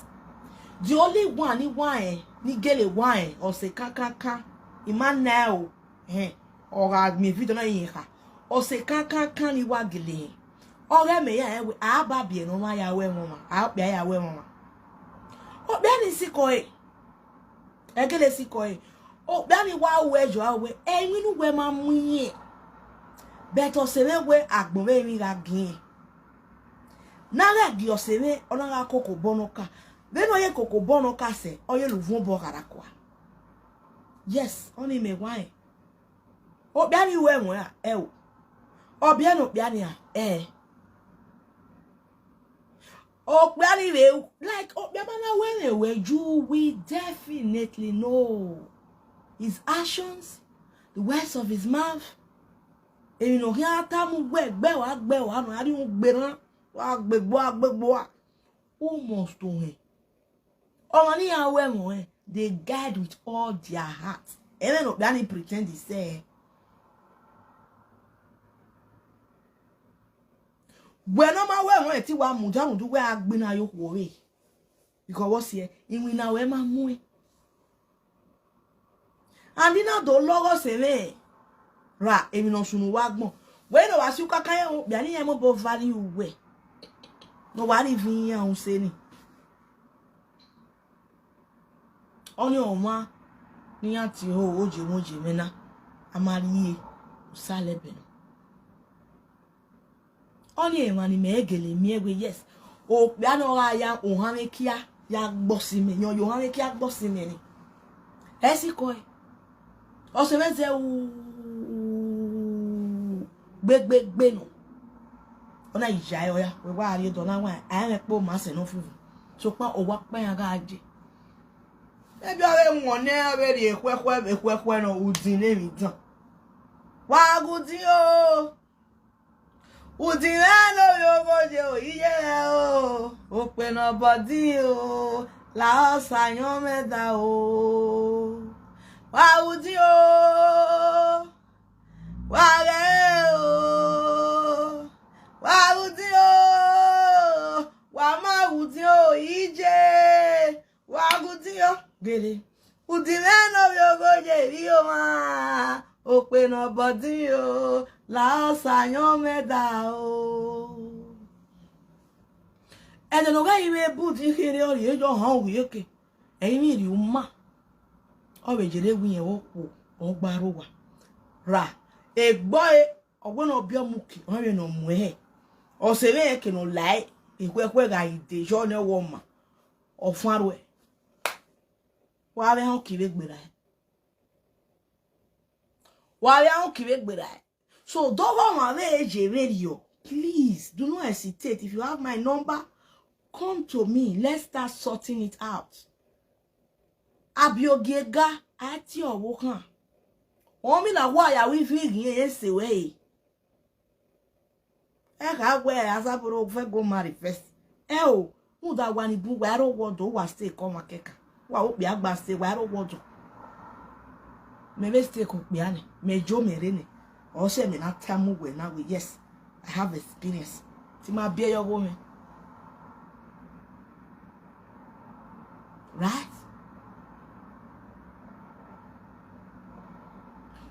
The only one ni one ni gele one o se kan kan kan e ma na o o ga mi video na yin ka o se kan kan kan ni wa gele ore me ya e we a ba bi no ma ya we won ma a pe ya we won ma o be ni siko e egele siko e o be ni wa wo ejo awe e winu we ma mu yin beto se we agbon we mi ra gin na re gi o se we ona ra koko bono ka be no ye koko bono ka se oye lu vun bo kara kwa. Yes, oni me why o be ni we won a e o o be no be ni a e o be ni we like o be na we we you we definitely know his actions, the words of his mouth. Emi no kia ta mu gbe gbe wa gbe wa no ari un gbe ran wa gbe gbo wa gbe gbo wa o must to him. Omo ni ya we mo eh they guide with all their heart. Emi no be ni pretend he say we no ma we won ti wa mu jamu du we agbe na yo ko we because what see inwin na we ma mu e Andina do logo seme. Ra emi no sunu wa gbon. We no wa si kaka yan bia ni yan mo bo value we. No wa ri fi yan un se ni. Oni o ma ni yan ti ho oje mo je me na. Amari usale beno. Oni e ma ni me egele mi egwe yes. O bia no ra ya o han kia ya gbo si me yan yo han kia gbo si me ni. E si ko e. O se me u gbe gbe no. Ona ija e oya we wa ri do na wa a re po ma se no fufu. So pa o wa pa yan ga je. Ebi ore won ne ore ri ekwekwe ekwekwe no udin le mi dan. Wa gudin o. Udin le lo yo goje o iye o. O pe na body o. La o sayan mẹ́ta o. Wa udin o. Wa re o. Wa udin o. Wa ma udin o ije. Wa gudin o. Gele. Udin le lo yo goje ri o ma. O pe na body o. La o sayan mẹ́ta o. Ene no ga iwe buti kere ori ejo han wi eke. Eyin mi ri uma. O be jere wi yen wo po o gbaro wa. Ra egbo e ogbe na obi omuki o re na mu e. O se me eke no lai ekwekwe ga ide jo na wo ma. Ofun aro e. Wa re han kire gbera e. Wa re han kire gbera e. So dogo ma re eje radio. Please do not hesitate. If you have my number, come to me. Let's start sorting it out. Abiogega ati owo kan. Wọ́n mi la wa ya wi fi yin e se we. E ka we asaburo fe go marry first. E o mu da wa ni bu wa ro wodo wa stay come akeka. Wa o pe agba stay wa ro wodo. Me me stay ko pe ani. Me jo me re ni. O se me na tamu we na we yes. I have experience. Ti ma bi eyo wo mi. Right?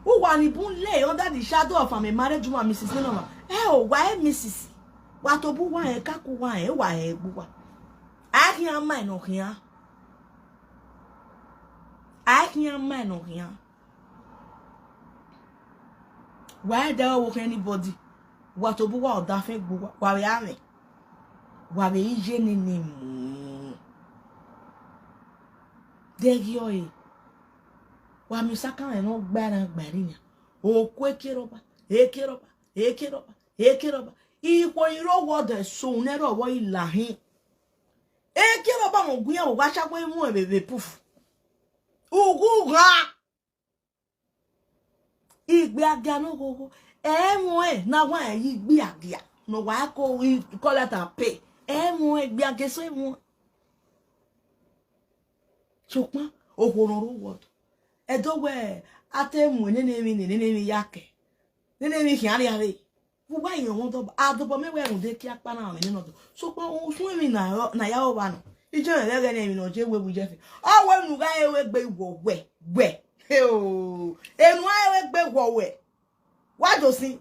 Who wa ni bun lay under the shadow of a married woman, Mrs. Nenoma? Eh, oh, why, Mrs. What to bu wa e kaku wa e wa e bu wa. I can't mind no here. I can't mind no here. Why there walk anybody? What to bu wa oda fe bu wa we ame. Wa we ije ni ni mu. Degi oye. Wa mi saka e no gbara gbari ni. O ku ekeroba, ekeroba, ekeroba, ekeroba. Ikwo iro wo de so nero wo ilahin. Ekeroba mo gun yan wa chakwe mu e bebe puf. Ugu ha. Igbe aga no gogo. E mu e na wa e igbe aga. No wa ko collect and pay. E mu e igbe aga so e mu. Sokpa okororo wo. Edowe atemu nene mi nene yake. Nene mi kiari are. Gbogbo eyan won do adobo mewe erun de ki apa na mi nínú do. So pa o sun mi na na ya o wa no. Ijo re re ni mi no je webu je fi. O we nu ga ewe gbe wo we we. E o. Enu ewe gbe wo we. Wa josin.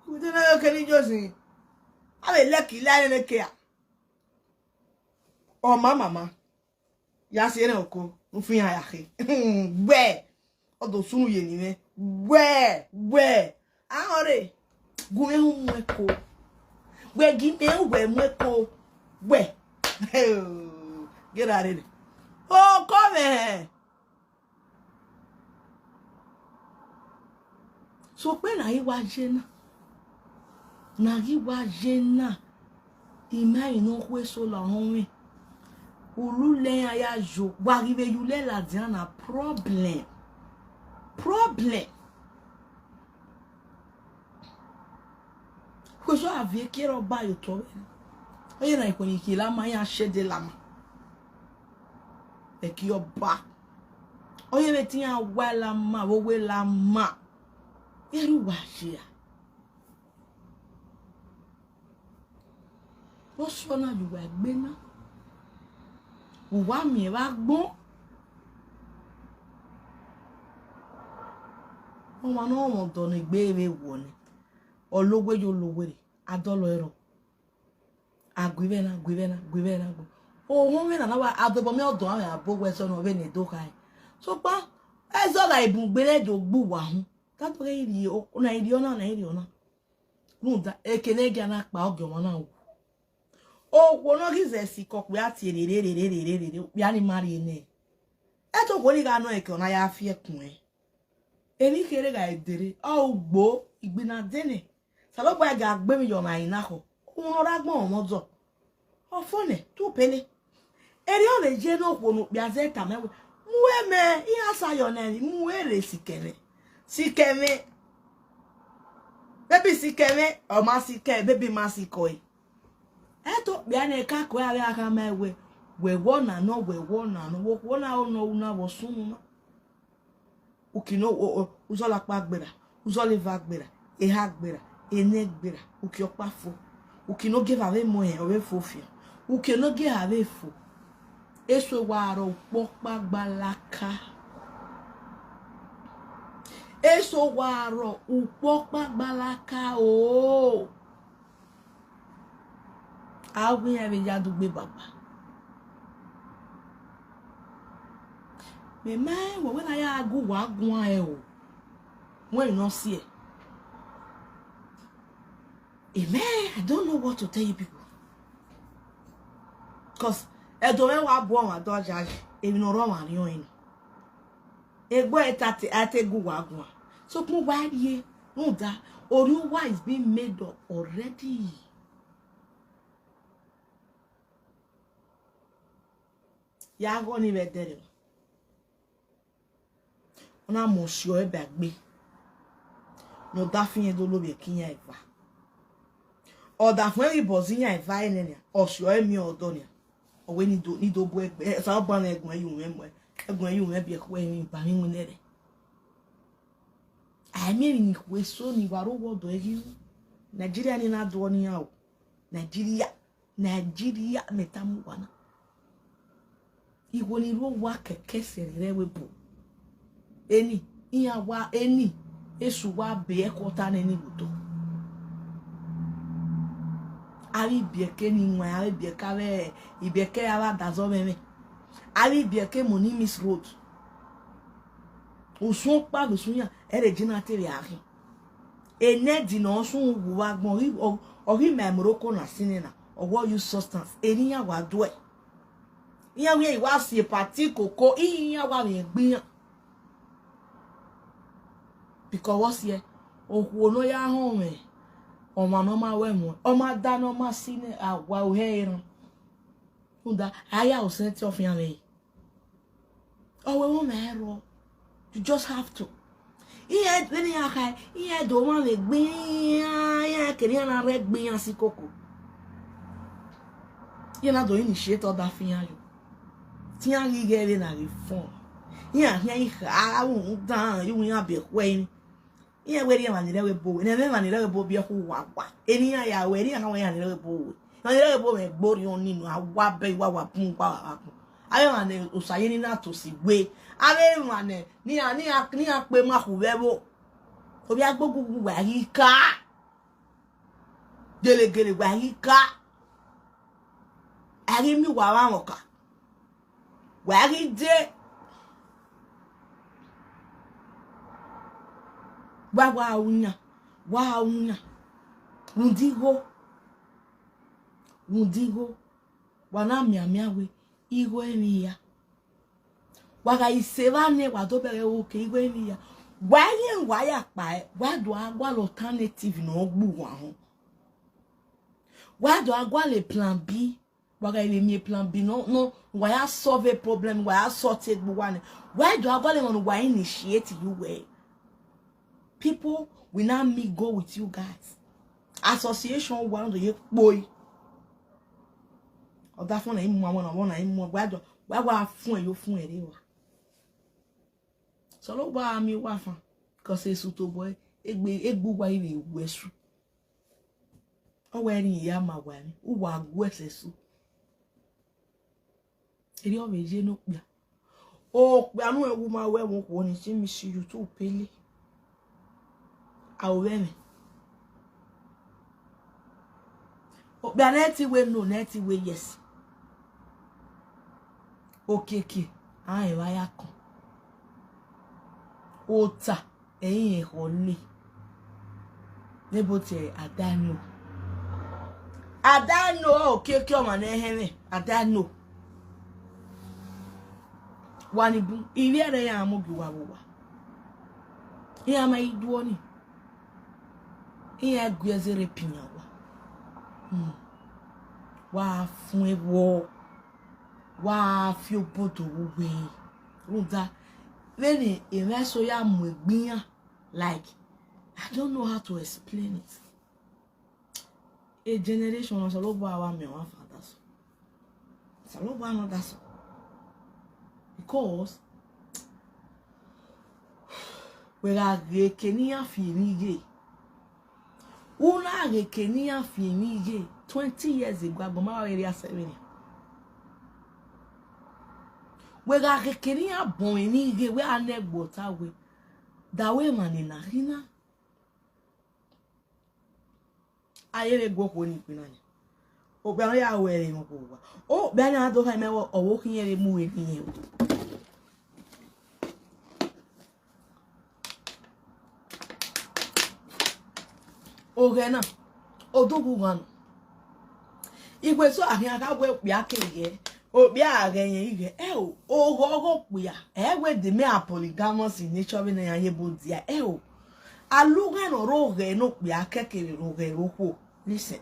Ku de na ke ni josin. A le leki la ne ke a. O mama. Ya se ere oko. N fi han ya ke. Gbe. Odo sunu ye ni me. Gbe, gbe. Ahore. Gume hu mweko. Gbe gi me we mweko. Gbe. Get out of here. Oh, come here. So pe na yi wa je na. Na yi wa je na. Ima inu kwe so la honwe. Ulu le ya jo. Wa rive yule la diana problem. Problem. Kweso avie kero ba yo to. Oye na ikoni ki la ma ya shede la ma. E ki oba. Oye be ti yan wa la ma, wo we la ma. Eru wa ṣe a. Wo so na ju wa gbe na. Wo wa mi wa gbon. Ọmọ náà wọn dọ̀nà ìgbéèrè wọ̀ ni. Ọlọ́gbẹ́jọ lówèrè adọ́lọ ẹ̀rọ. Agbẹ́bẹ́ná gbẹ́bẹ́ná gbẹ́bẹ́ná gbẹ́. Òhun wẹ̀ nàná wa adọ́bọ̀mí ọ̀dọ̀ àwọn àbọ̀wọ̀ ẹ̀sọ́ náà wẹ̀ ní ìdókà ẹ̀. So pa ẹ̀zọ́ la ìbùngbẹ́rẹ́ dògbù wà hún. Tátọ́rẹ́ ìrì ọ̀nà ìrì ọ̀nà ìrì ọ̀nà. Nùdá ekele gị na-akpa oge ọma na ngwụ. Okwo n'oge si kọkpụ ya tiere rere ya ni mari ene. Eto kwori ga anọ eke ọ na ya afie kun. Eni kere ga edere ọ ugbo igbina dene. Salogba ga agbe mi yo na inako. Ohun ọra gbọn ọmọdọ. Ọfọne tu pele. Eri ọ le je n'okwo n'ukpia zeta mewe. Muwe me ihe asayo na eri muwe re sikeme. Sikeme. Baby sikeme o ma sike baby ma sikoi. Eto bia na ka ko ale aka ma ewe. We wo na no we wo na no wo na no una wo sunu na. Ukino o uzola pa gbera, uzola va gbera, e ha gbera, e ne gbera, uki opa fo. Ukino give ave mo e ove fo fia. Ukino give ave fo. Eso wa ro popa gbalaka. Eso wa ro upopa gbalaka o. Awin ebe ya dugbe baba. Me mai wo na ya agu wa gun e o. When you not see it. Amen. I don't know what to tell you people. Cause edo me wa bo won do judge. Emi no ro won ri on. Egbo eta te ategu wa gun. So kun wa rie no da ori wa is being made up already. Ya go ni be dere. Ona mo si o ebe agbe. No da fin edo lo be kiyan eva. Oda fun eri bozi yan eva enenia. O si o emi odo ni. Owe ni do ni do bo egbe. Sa obo na egun eyu me mo. Egun eyu me bi e ko emi ba mi won lere. I mean ni we so ni waro wo do egi. Nigeria ni na do ni ya o. Nigeria, Nigeria metamu wana. Iwo ni ro wa keke se re we bo. Eni iya wa eni esu wa be ekota na eni buto. Ari bieke ni nwa ari bieke awe ibieke ala dazo meme. Ari bieke money miss road. Osun pa lusun ya ere jina tere ari. Ene di na osun wu wa gbon ri ori memoroko na sinina owo use substance eni ya wa do e. Iya wi wa se party koko iya wa me gbiyan. Because what's here? Okwo no ya hon me. Oma no ma we mo. Oma da no ma si ni agwa o he irun. Unda aya o senti of yan le. O we won me ro. You just have to. Iye ni aka, iye do ma le gbin, iye kiri na re gbin si koko. Iye na do initiate oda fiyan yo. Ti yan ri gere na ri fon. Iye yan i ha un dan, yu yan be kwe ni. Iye we ri ma ni rewe bo, ni me ma ni rewe bo bi ku wa wa. Eni yan ya we ri kan we yan ni rewe bo we. Ma ni rewe bo me gbori on ninu awa be wa wa pun pa wa pun. Awe ma ni osaye ni na to si we. Awe ma ni ni a ni a ni a pe ma ku be bo. Obi agbogun wa ri ka. Gele gele wa ri ka. Ari mi wa wa won ka. Wa ri de. Wa wa unya. Wa unya. Undigo. Undigo. Wa na mia mia we. Igwe emi ya. Wa ga iseva ne wa do bere oke igwe emi ya. Wa yen wa ya pa e. Wa do agwa alternative na ogbu wa hon. Wa do agwa le plan B. Wa ga ile mi plan B no no wa ya solve a problem, wa ya sort it bu wa ne. Wa do agwa le won wa initiate you way. People will not me go with you guys. Association wa do ye boy. Oda fun na imu awon awon na imu gbado wa wa fun e yo fun ere wa. So lo gba mi wa fan cause esu to boy egbe egbu wa ire ewu esu. O wa erin iya ma wa ni o wa gbo ese su. Eri o meje no pia. O pia nu ewu ma we won ko ni si mi si you to pele. Aweme. Okpia neti we no neti we yes. Okeke ayin wa ya kan. Ota eyin ehole. Nebo ti adano. Adano okeke o ma na ehere. Adano. Wanibu iri ere ya amugi wa wa. Iya ma iduo ni. Iya gwezere pinya wa. Wa fun ewo. Wa fi obodo we. Runda. Leni ireso ya mu egbiyan. Like, I don't know how to explain it. A generation on saloba wa mi wa fa that's. Saloba no that's. Because we are rekenia fi una rekenia fi 20 years ago agboma area 7. We are rekenia bon ni ge we anegbota we. Dawe mani na rina. Ayere gwo ni pinanya. O gba ya were mo ko wa. O gba na do fa mewo owo kinyere mu we ni o. Oge na odogwu wan. Igwe so ahin aka gwe pia keye. O bia agenye ige. E o ogo ogo pia. E gwe de me a polygamous in nature be na yan yebo dia. E o aluge no roge no pia kekere roge roko. Listen.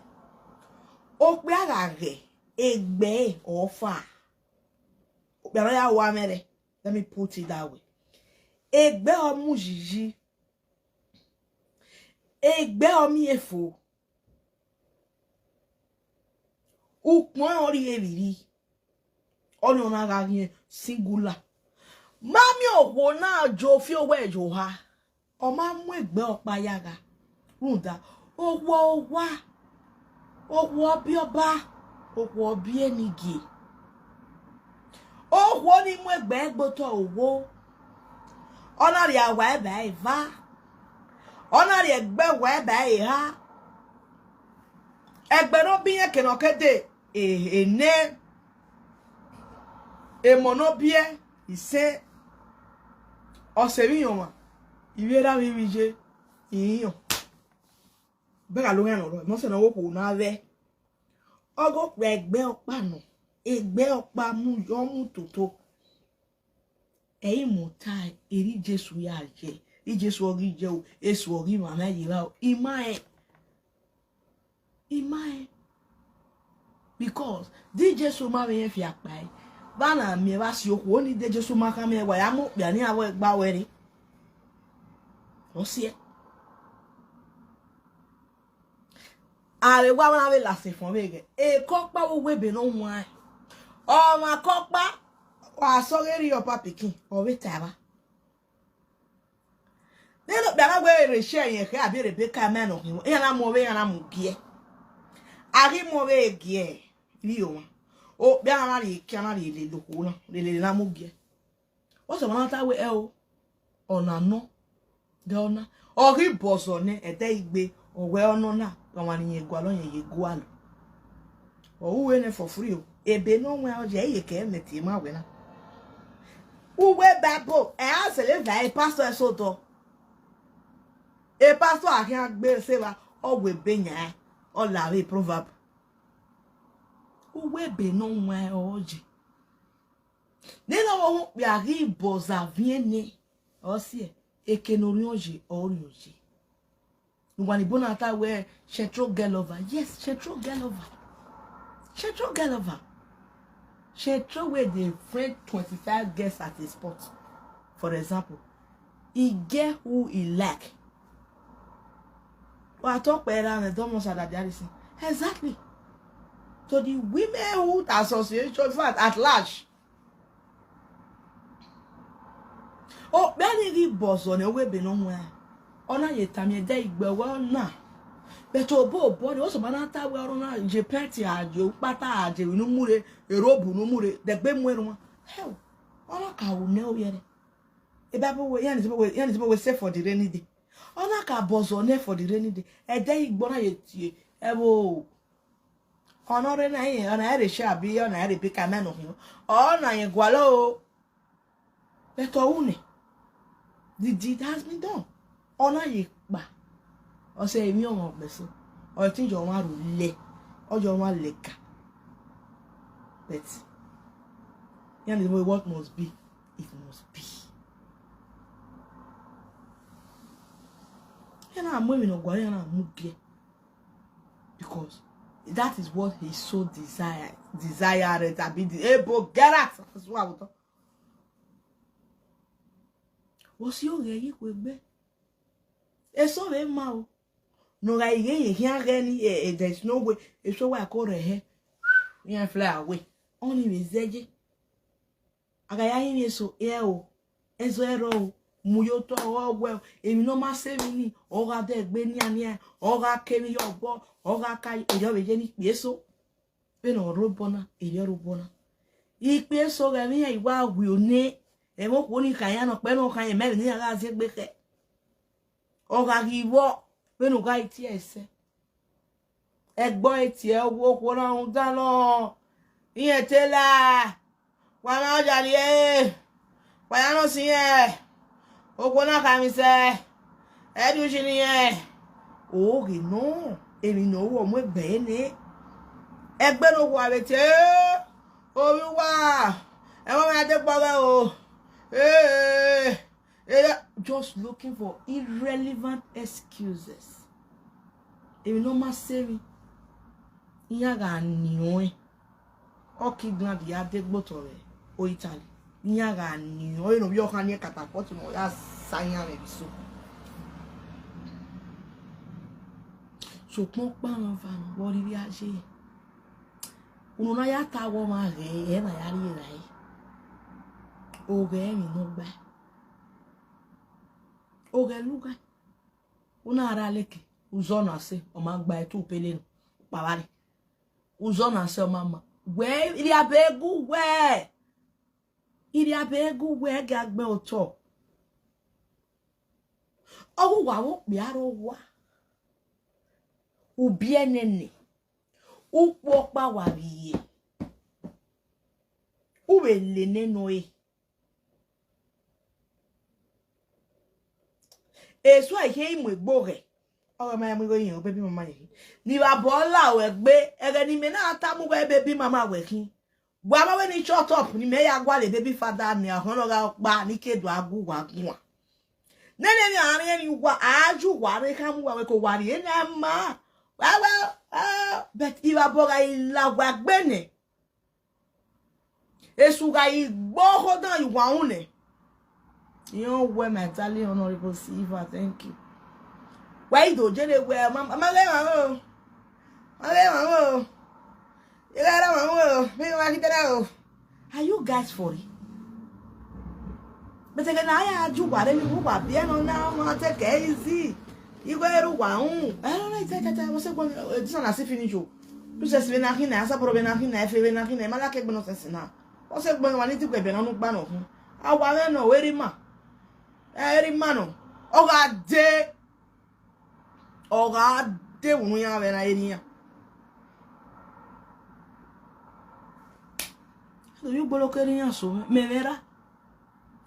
O pia gage egbe ofa. O pia ya wa mere. Let me put it that way. Egbe omu jiji. Egbe omi efo. Ukpon ori eriri. Oni ona ga singular. Mami owo na jo fi owo ejo ha. O ma mu egbe opa yaga. Runda owo wa. Owo obi oba. Owo obi enigi. Owo ni mu egbe egboto owo. Ona ri awa ebe iva. Ona ri egbe wa ebe iha. Egbe no bi yen kena kede ene. Emonobie ise oseriyan wa iwera mi mi je iyan bega lo ran ro mo se na wo ko na re ogo pe egbe opa nu egbe opa mu yo mu toto eyin mo ta eri Jesu ya je I Jesu ori je o esu ori mama yira o ima e because di Jesu ma me fi apa e bana mi wa si okwu oni de Jesu maka mi wa ya mo pia ni awo egba were o si e are wa ma we la se fon we ge e ko pa wo we be no won o ma ko pa wa so ri opa pikin o we tara nelo bia we re she yen ke abi Rebecca me no hin e na mo we na mo gie ari mo we gie ri o o bia na ri ki na ri le loko na le le na mo gie o so na ta we e o ona no de ona ori bozo ni ede igbe owe ono na wa ni yen gwa lo yen ye gwa lo o uwe ne for free o ebe no nwe oje ye ke me ti ma we na uwe babo e a se le va e pastor so to e pastor akin agbe se wa o we be yan o la re proverb uwe be no nwe oje nina wo pia ri boza viene o si e ke no ri oje o ri oje ngwani bona ta we shetro girl over. Yes, shetro girl over. Shetro girl over. Shetro where they friend 25 girls at a spot. For example, he get who he like. Well, I talk better and don't want that. Exactly. So the women who association fact at large. Oh, many boss on the way be no where. Ona ye tamie de igbe we na. But obo obo ni o so ma ta we orun na je penti aje pata aje inu mure erobu nu mure de gbe mu erun. Hell, ona ka wo ne o yere. E ba bo we yan ni we say for the rainy day. Ona ka bozo ne for the rainy day. Ede igbona yetie. Ebo. Honore na yin, ona ere she abi, ona ere pika meno hin. Ona yin gwalo. Beto une. The deed has been done. Ona ye ba. O se emi o gbeso. O tin jo won ru le. Ojo won leka. But yan the way what must be, it must be. Yana amu emi no gwa yana amu ge. Because that is what he so desired. Desired to be the able get out. That's what I would. Was your ye kwegbe? Eso ve ma o. No ga ye ye hian re ni there is no way. Eso wa ko re he. Yan fly away. Only we zeje. Aga ya yin so e o. Eso ero o. Mu yo to o we. Emi no ma se mi ni. O ga de gbe ni ani e. O ga ke mi yo bo. O ga ka eyo we je ni pe so. Pe no ro bona, eyo ro bona. Ipe so ga mi iwa wi oni. Emo ko ni kan ya no pe no kan ye me ni aga se gbe ke. O ga ki wo pe no ga iti ese. Egbo eti e wo ko na un dan lo. Iyen tela. Wa ma oja ni e. Wa ya no sin e. Oko na ka mi se. Edu shi ni e. O ge no. Emi no wo mo egbe ni. Egbe no wo abete. Omi wa. E won ma de pa o. Eh. Just looking for irrelevant excuses. Emi no ma se mi. Iya ga ni o e. Oki glad ya de gboto re o Italy. Iya ga ni o ino bi o kan ni catapult no ya sanya re bi so. So pon pa ran fa no wo ri bi a se. Unu na ya ta wo ma re e na ya ri ra e. O ge mi no gba. O ge luga. Una ara leke uzo na se o ma gba e tu pele no. Pa wa ri. Uzo na se o ma ma. We iri abegu we. Iri abegu we ga gbe oto. Owu wa wo pe aro wa. Ubi enene. Upo pa wa biye. Uwe le neno e. Eso ihe imu egbo re. Oro ma mu yin o baby mama yin. Ni wa bola o egbe ere ni me na ta mu we baby mama we kin. Gwa ma we ni shut up ni me ya gwa le baby father ni ahon lo ga pa ni kedu agu wa gun wa. Nene ni arin ni wa aju wa re ka mu wa we ko wa ri na ma. Wa wa but iwa boga ila wa gbene. Esu ga igbo ho dan iwa un ne. You wear my darling honorable Silva, thank you. Why do you wear mama? Mama, are you guys for it? But again, I do what you are bien on now. Take it easy. You go to one. I don't know. I was going to finish you. Plus, it's been a hina, a problem, a hina, a hina, malaka bono sensina. What's it going on? To go ben on bano. I want no where ma. Eri mano. Oga de. Oga de unu ya be na eri ya. Do you block eri ya so me vera?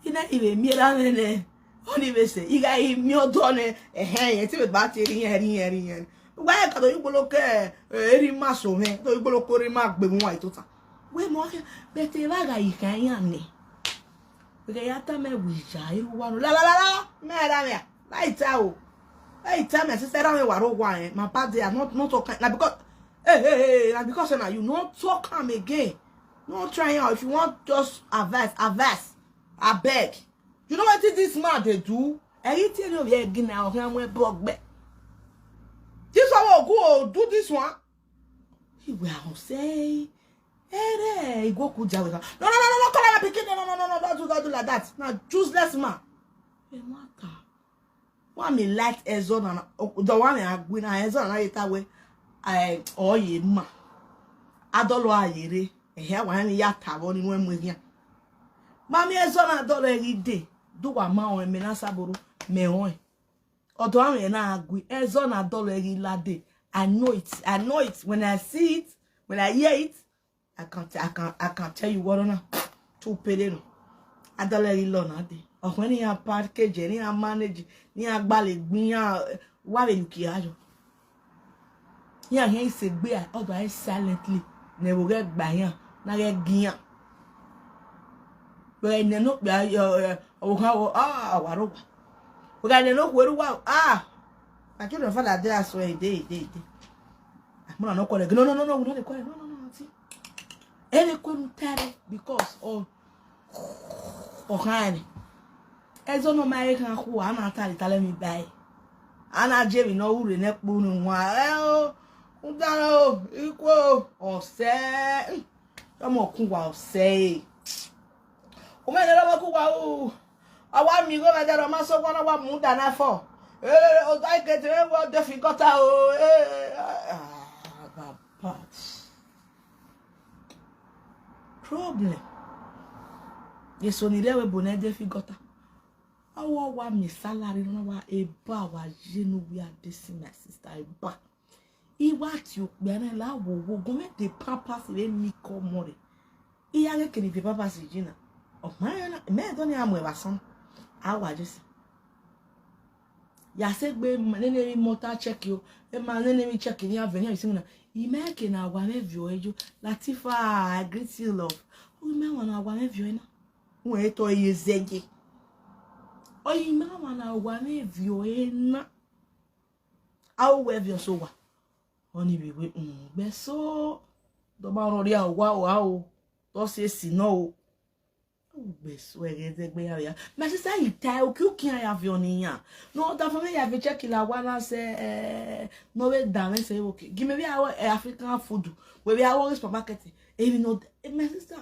Ina ibe mi ra nene. Oni be se iga i mi odo ne ehe yen ti be ba ti eri yen eri yen eri yen. Gba e ka do you block eri ma so me. Do you block eri ma gbe mu wa ituta. We mo ke bete ba ga ika yan ni. Because ya ta me wija iru wa no la la la la me ra me lai ta o lai ta me sister ra me wa ro wa eh my pa dey not talk na because hey na because na you not talk am again. No try out. If you want just advice I beg. You know what this man they do? Eyi ti eni obi egi na o kan mo bo gbe. This one will go do this one. He will say ere igoku jawe. No no no no call am pikin. No no no no don't do like that. Na useless man. E matter. One me light ezo na the one me agbe na ezo na yeta we eh oye ma. Adolo ayere ehe wa ni ya tabo ninu emu egia. Mami ezo na adolo eri de. Do wa ma on me na saboro me on. Ọ̀dọ̀ àwọn yẹn náà gui ẹzọ́ na dọ́lọ̀ ẹ̀rí ládé. I know it. I know it. When I see it, when I hear it, I can tell you what on two pele no. Adọ́lọ̀ ẹ̀rí lọ náà dé. Ọ̀pẹ́ ní ya package ní ya manage ní ya gbalẹ̀ gbin ya wà lè kí ayọ̀. Ní àyẹ̀ ìṣègbè ọ̀dọ̀ ayé silently ní ẹ̀wò rẹ̀ gbà yàn náà rẹ̀ gbìyàn. Bẹ̀rẹ̀ ìnẹ̀ ló pè ọ̀wọ̀ àwàrọ̀ wà. Bẹ̀rẹ̀ ìnẹ̀ ló pè wà ah. My children father dey as well, dey dey dey. I'm not quarrel. No, no, no, no, we no dey quarrel. No, no, no, aunty. Ere kwenu tare because of ọ̀kan ẹzọ no mai kan ku ana atari tale mi bai. Ana jeri no ure ne punu nwa. E o ndara o ikwo o ọ̀sẹ̀. Ọmọ kun wa ọ̀sẹ̀. O me le kun wa o. Awa mi go ba daro ma so kwa na wa mu da na fo. Eh o dai ke te wo de fi gota o. Eh ah baba. Problem. Yeso ni lewe bone de fi gota. Awo wa mi salary no wa eba wa jenu we are this my sister eba. Iwa ti o pe na la wo wo government dey papas we mi ko mo re. Iya ke kini pe papas jina. O ma na me don ni amu e ba san. Awa jesi. Ya se gbe nene mi motor check yo. E ma nene mi check ni avenue isin na. Imeke na wa me vio ejo. Latifa, I greet you love. O me wa na wa me vio na. Won e to iye zege. O ime wa na wa me vio e na. Awo we vio so wa. Oni bi we gbe so do ba ro ri awo wa o. To se si na o. Gbe so ere ze gbe ya. My sister you tie o ki ya vio ni yan. No da for me ya vi check la wa na se no we da me say okay. Give me we our African food. We we our supermarket. E no my sister.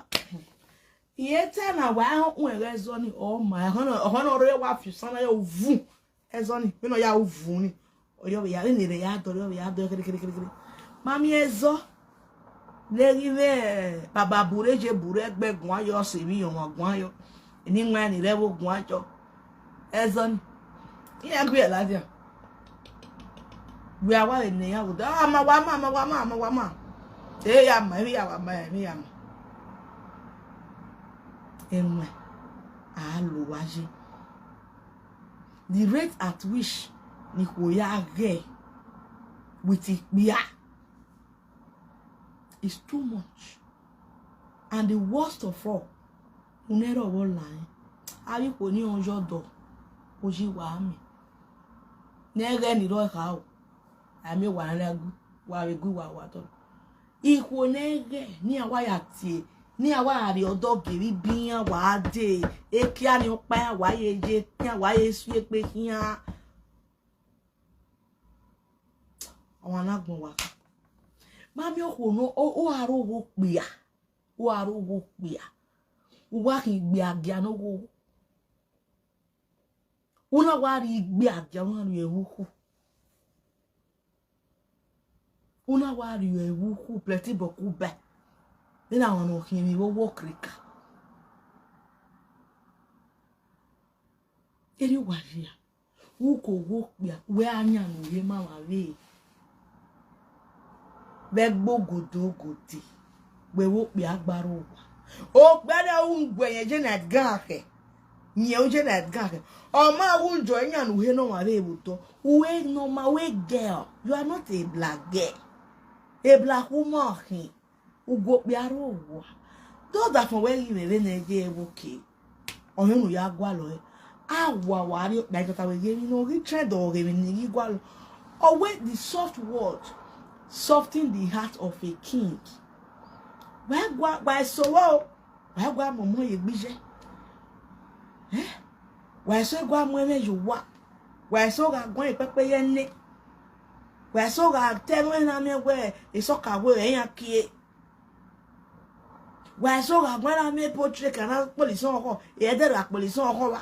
Iye te na wa ho ere zo ni o ma ho no re wa fi san na yo vu. Ezo ni me no ya vu ni. Oyo ya ni re ya do ya do kiri kiri kiri. Mami ezo leri ve baba bure je bure egbe gun ayo se mi yo won gun ayo. Ni nwa ni re wo gun ajo. Ezo ni. Iya gbe la dia. We awa le ya wo. Ah ma wa ma ma wa ma ma wa ma. E ya ma mi ya wa ma mi ya ma. Enwe a lo wa je. The rate at which ni ko ya re with it is too much. And the worst of all, unero wo line. Abi ko ni ojo do oji wa mi. Nere ni ro ka o. Ami wa nragu, wa regu wa wa to. Iko nere ni awa ya tie, ni awa ari odo geri biyan wa de. E kia ni opa wa ye je, kia wa ye su e pe kia. Àwọn alágbọ̀n wa. Mami o no o aro wo pia. O aro wo pia. O wa ki gbe agia no wo. Una wa ri gbe agia won ri ewu ku. Una wa ri ewu ku pleti boku be. Ni na won o kin mi wo wo krika. Eri wa ri a. Wo ko wo pia we anya no ye ma wa re. Be gbogodogodi gbe wo pe agbára wa o gbere ungwe yen je na gan ke yen o je na gan ke o ma wunjo yan nu he no wa re ebuto we no ma we girl, you are not a black girl, a black woman hin ugwo pe aro wa do that from where you re na je ewo ke ohun ya gwa lo e awa wa ri pe ta we ge mi no ri trend o re mi ni gwa lo o we the soft word soften the heart of a king. Why so why gwa momo ye gbije? Eh? Why so gwa mo eme you wa? Why so ga gwan pepe ye ni? Why so ga tenu na mi we isoka we eyan kie? Why so ga gwan na mi portrait kana police oko e de ra police oko wa?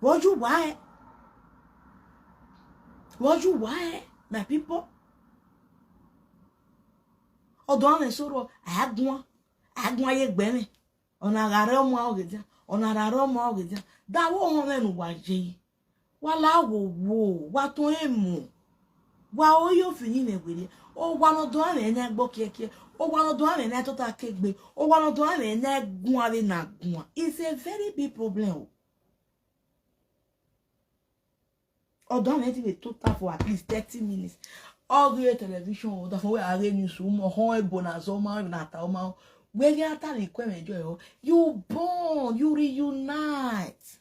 What you why? What you why, my people? Ọ̀dọ̀ àwọn sọ̀rọ̀ agun agun ayé gbẹmí ọ̀nà àrà ọmọ ọ̀gẹ̀dẹ̀ ọ̀nà àrà ọmọ ọ̀gẹ̀dẹ̀ dáwọ́ wọn mẹ́nu wà jẹ́ Wa la wo wo wa to emu. Wa o yo fi ni wele. O wa no do ame na gbo kiekie. O wa no do ame na tota kegbe. O wa no do ame na gun ave na gun. It's a very big problem. Odo ame ti be total for at least 30 minutes. All television o da fun we are news mo hon ebo na zo ma na ta o ma. We get ata le kwe mejo you born, you reunite.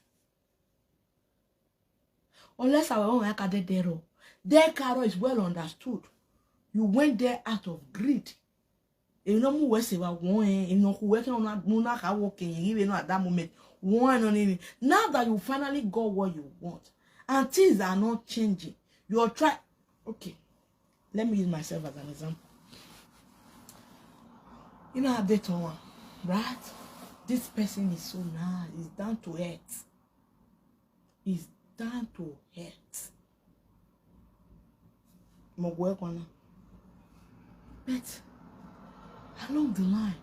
Unless our own akadedero. Their caro is well understood. You went there out of greed. You know who was one, you know who working on that working even at that moment. One on it. Now that you finally got what you want and things are not changing, you're trying. Okay, let me use myself as an example. You know, I date one, right? This person is so nice. He's down to earth. He's down to earth. But along the line,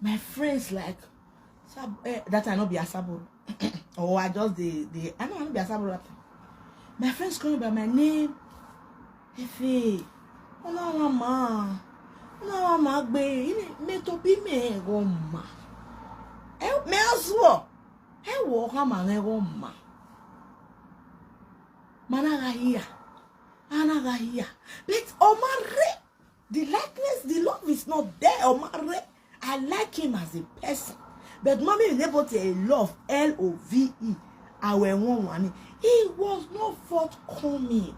my friends like that I not be a sabo. Or I just the I know I not be a sabo. My friends call me by my name. Efe, no mama, no mama, gbe, me to be me go ma. Me azuo, e wo ka ma me go ma. Managahia, anagahia. But Omare, the likeness, the love is not there. Omare, I like him as a person. But mommy is able to love L-O-V-E. I will one. He was not forthcoming.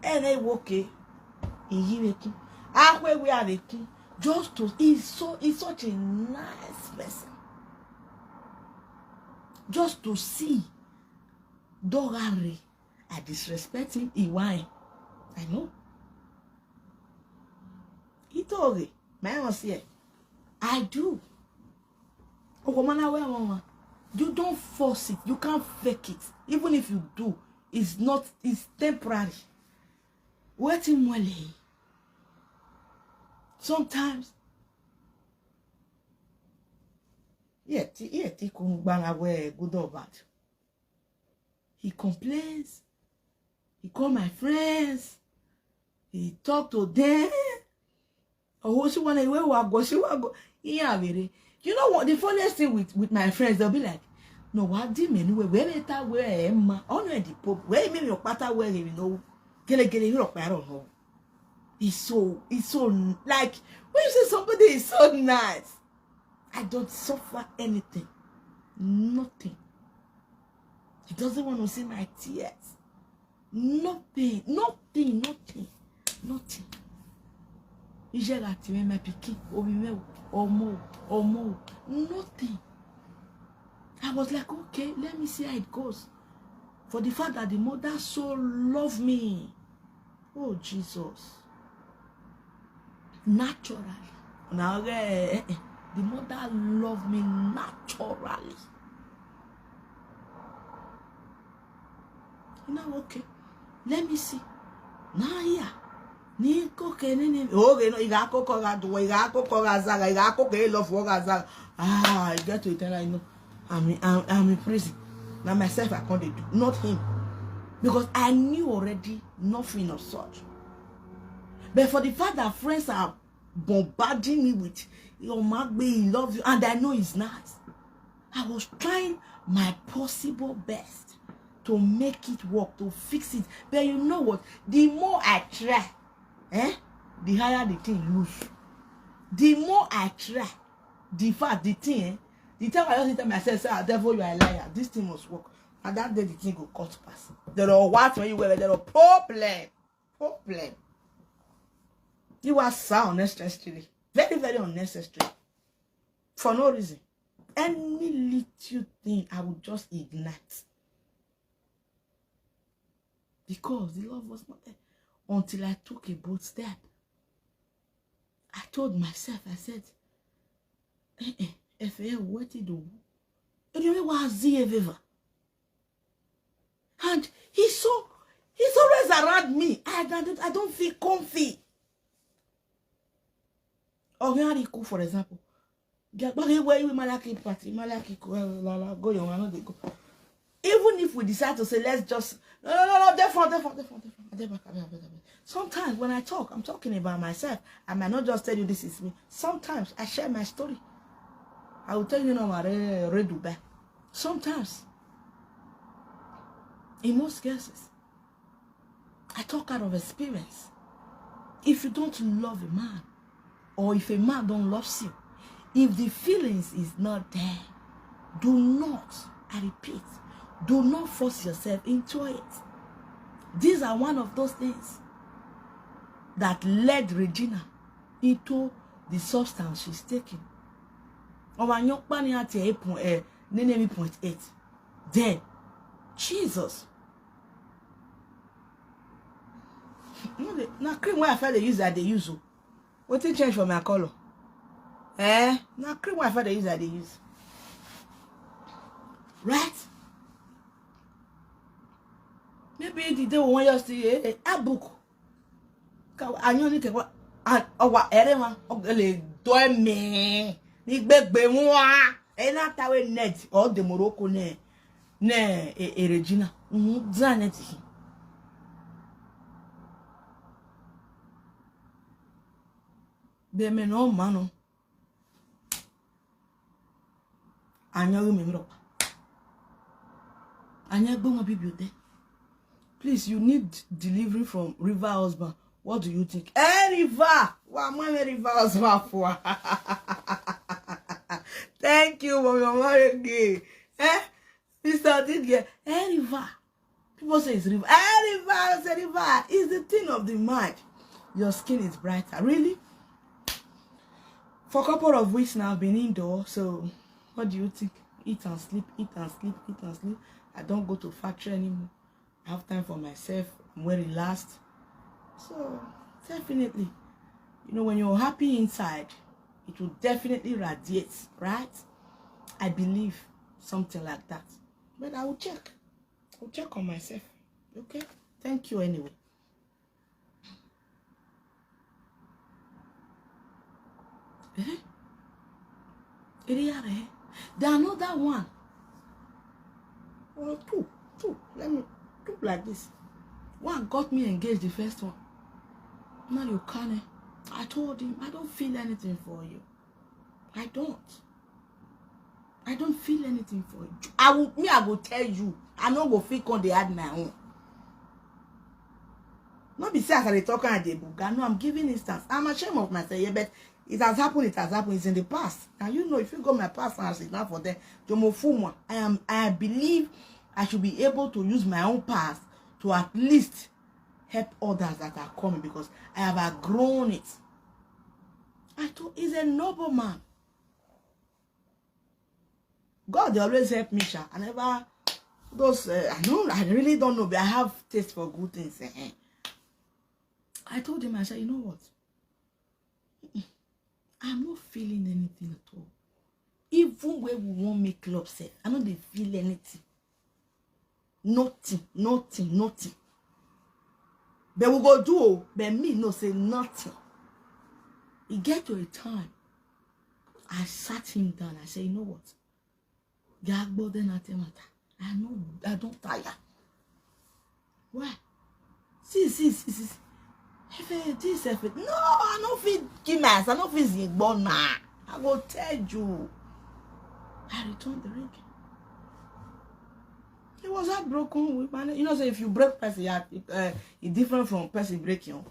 And they okay. Just to he's such a nice person. Just to see Dogare. I disrespect him. He why? I know. He told me, man, I do. You don't force it. You can't fake it. Even if you do, it's not, it's temporary. Waiting well. Sometimes, good or bad. He complains. He call my friends. He talk to them. Oh, she wanna go, she wanna go. Yeah, you know what? The funniest thing with my friends, they'll be like, no, what do you mean? Where better where Emma? Oh no, the pope. Where me your pata where you know? Gele gele you I don't know. It's so like when you say somebody is so nice, I don't suffer anything, nothing. He doesn't want to see my tears. Nothing, nothing, nothing, nothing. Nothing. I was like, okay, let me see how it goes. For the fact that the mother so loved me. Oh, Jesus. Naturally. Now, the mother loved me naturally. You know, okay. Let me see. Now, yeah. Ah, I get to it and I know. I'm in prison. Now myself I can't do, not him. Because I knew already nothing of such. But for the fact that friends are bombarding me with your Magbe, he loves you, and I know he's not. I was trying my possible best to make it work, to fix it. But you know what? The more I try, the higher the thing lose. The more I try, the fact the thing, the time I just tell myself, say, ah, devil, you are a liar. This thing must work. And that day the thing go cut pass. There are what when you were there are problem. Problem. You are so unnecessary. Very, very unnecessary. For no reason. Any little thing I would just ignite. Because the love was not there. Until I took a bold step. I told myself, I said, what do? And he's always around me. I don't feel comfy. For example. Even if we decide to say, let's just, no, therefore. Sometimes when I talk, I'm talking about myself. I might not just tell you this is me. Sometimes I share my story. I will tell you now, sometimes, in most cases, I talk out of experience. If you don't love a man, or if a man don't love you, if the feelings is not there, do not, I repeat, do not force yourself into it. These are one of those things that led Regina into the substance she's taking. Then, Jesus. Now cream where I felt they use that they use. What did change for my color? Eh? Now cream where I felt they use that they use. Right? Maybe the day we want you to see a book. I know need to ọwa ere ma le do me ni gbegbe nwa e na tawe net or de Morocco ne ne e Regina zanet. Be me no mano anya me mro anya gbon bibi. Please, you need delivery from River Husband. What do you think? Hey, River! What am I River Husband for? Thank you, Mama. Eh? Mr. Didge. Hey, River. People say it's River. Hey, River! It's River. It's the thing of the mind. Your skin is brighter. Really? For a couple of weeks now, I've been indoor. So, what do you think? Eat and sleep, eat and sleep, eat and sleep. I don't go to factory anymore. I have time for myself. I'm well relaxed. So, definitely, you know, when you're happy inside, it will definitely radiate, right? I believe something like that. But I will check. I'll check on myself. Okay? Thank you anyway. Eh? There another one. Or two. Two. Let me two like this. One got me engaged, the first one. Now you can't. I told him, I don't feel anything for you. I don't feel anything for you. I will tell you. I no go feel con they add my own. Not be say as I dey talk and dey buga. No, I'm giving instance. I'm ashamed of myself, yeah, but it has happened, it has happened. It's in the past. And you know, if you go my past and it's not for them, I believe I should be able to use my own past to at least help others that are coming, because I have outgrown it. I told, he's a noble man. God, they always help me, sha. I never those I really don't know, but I have taste for good things. I told him, I said, you know what? I'm not feeling anything at all. Even when we won't make love, say, I don't feel anything. Nothing, nothing, nothing. But we go do, but me no say nothing. It get to a time, I sat him down. I said, you know what? I know I don't tire. Why? See. If this, if it, no, I don't feel give my ass. I don't feel zigbo. I go tell you. I returned the ring. He was heartbroken. You know, so if you break person, it's different from person breaking.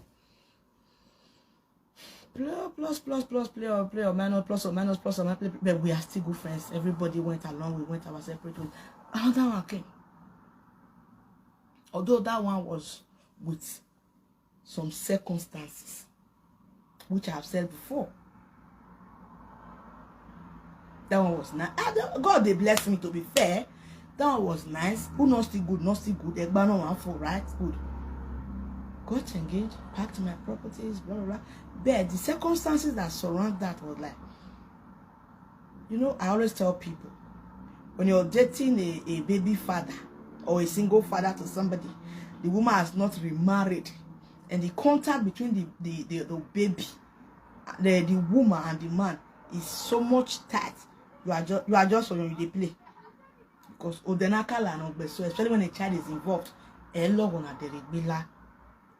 Plus, plus, plus, play or minus, plus or minus, plus or minus. But we are still good friends. Everybody went along. We went our separate ways. Another one came. Although that one was with some circumstances, which I have said before. That one was nice. God, they blessed me, to be fair. That one was nice. Who not still good, not still good. Egbano one for right, good. Got engaged, packed my properties, blah, blah, blah. But the circumstances that surround that was like, you know, I always tell people, when you're dating a baby father or a single father to somebody, the woman has not remarried. And the contact between the baby, the woman and the man is so much tight. You are just on your play. Because odenaka la no, so especially when a child is involved, na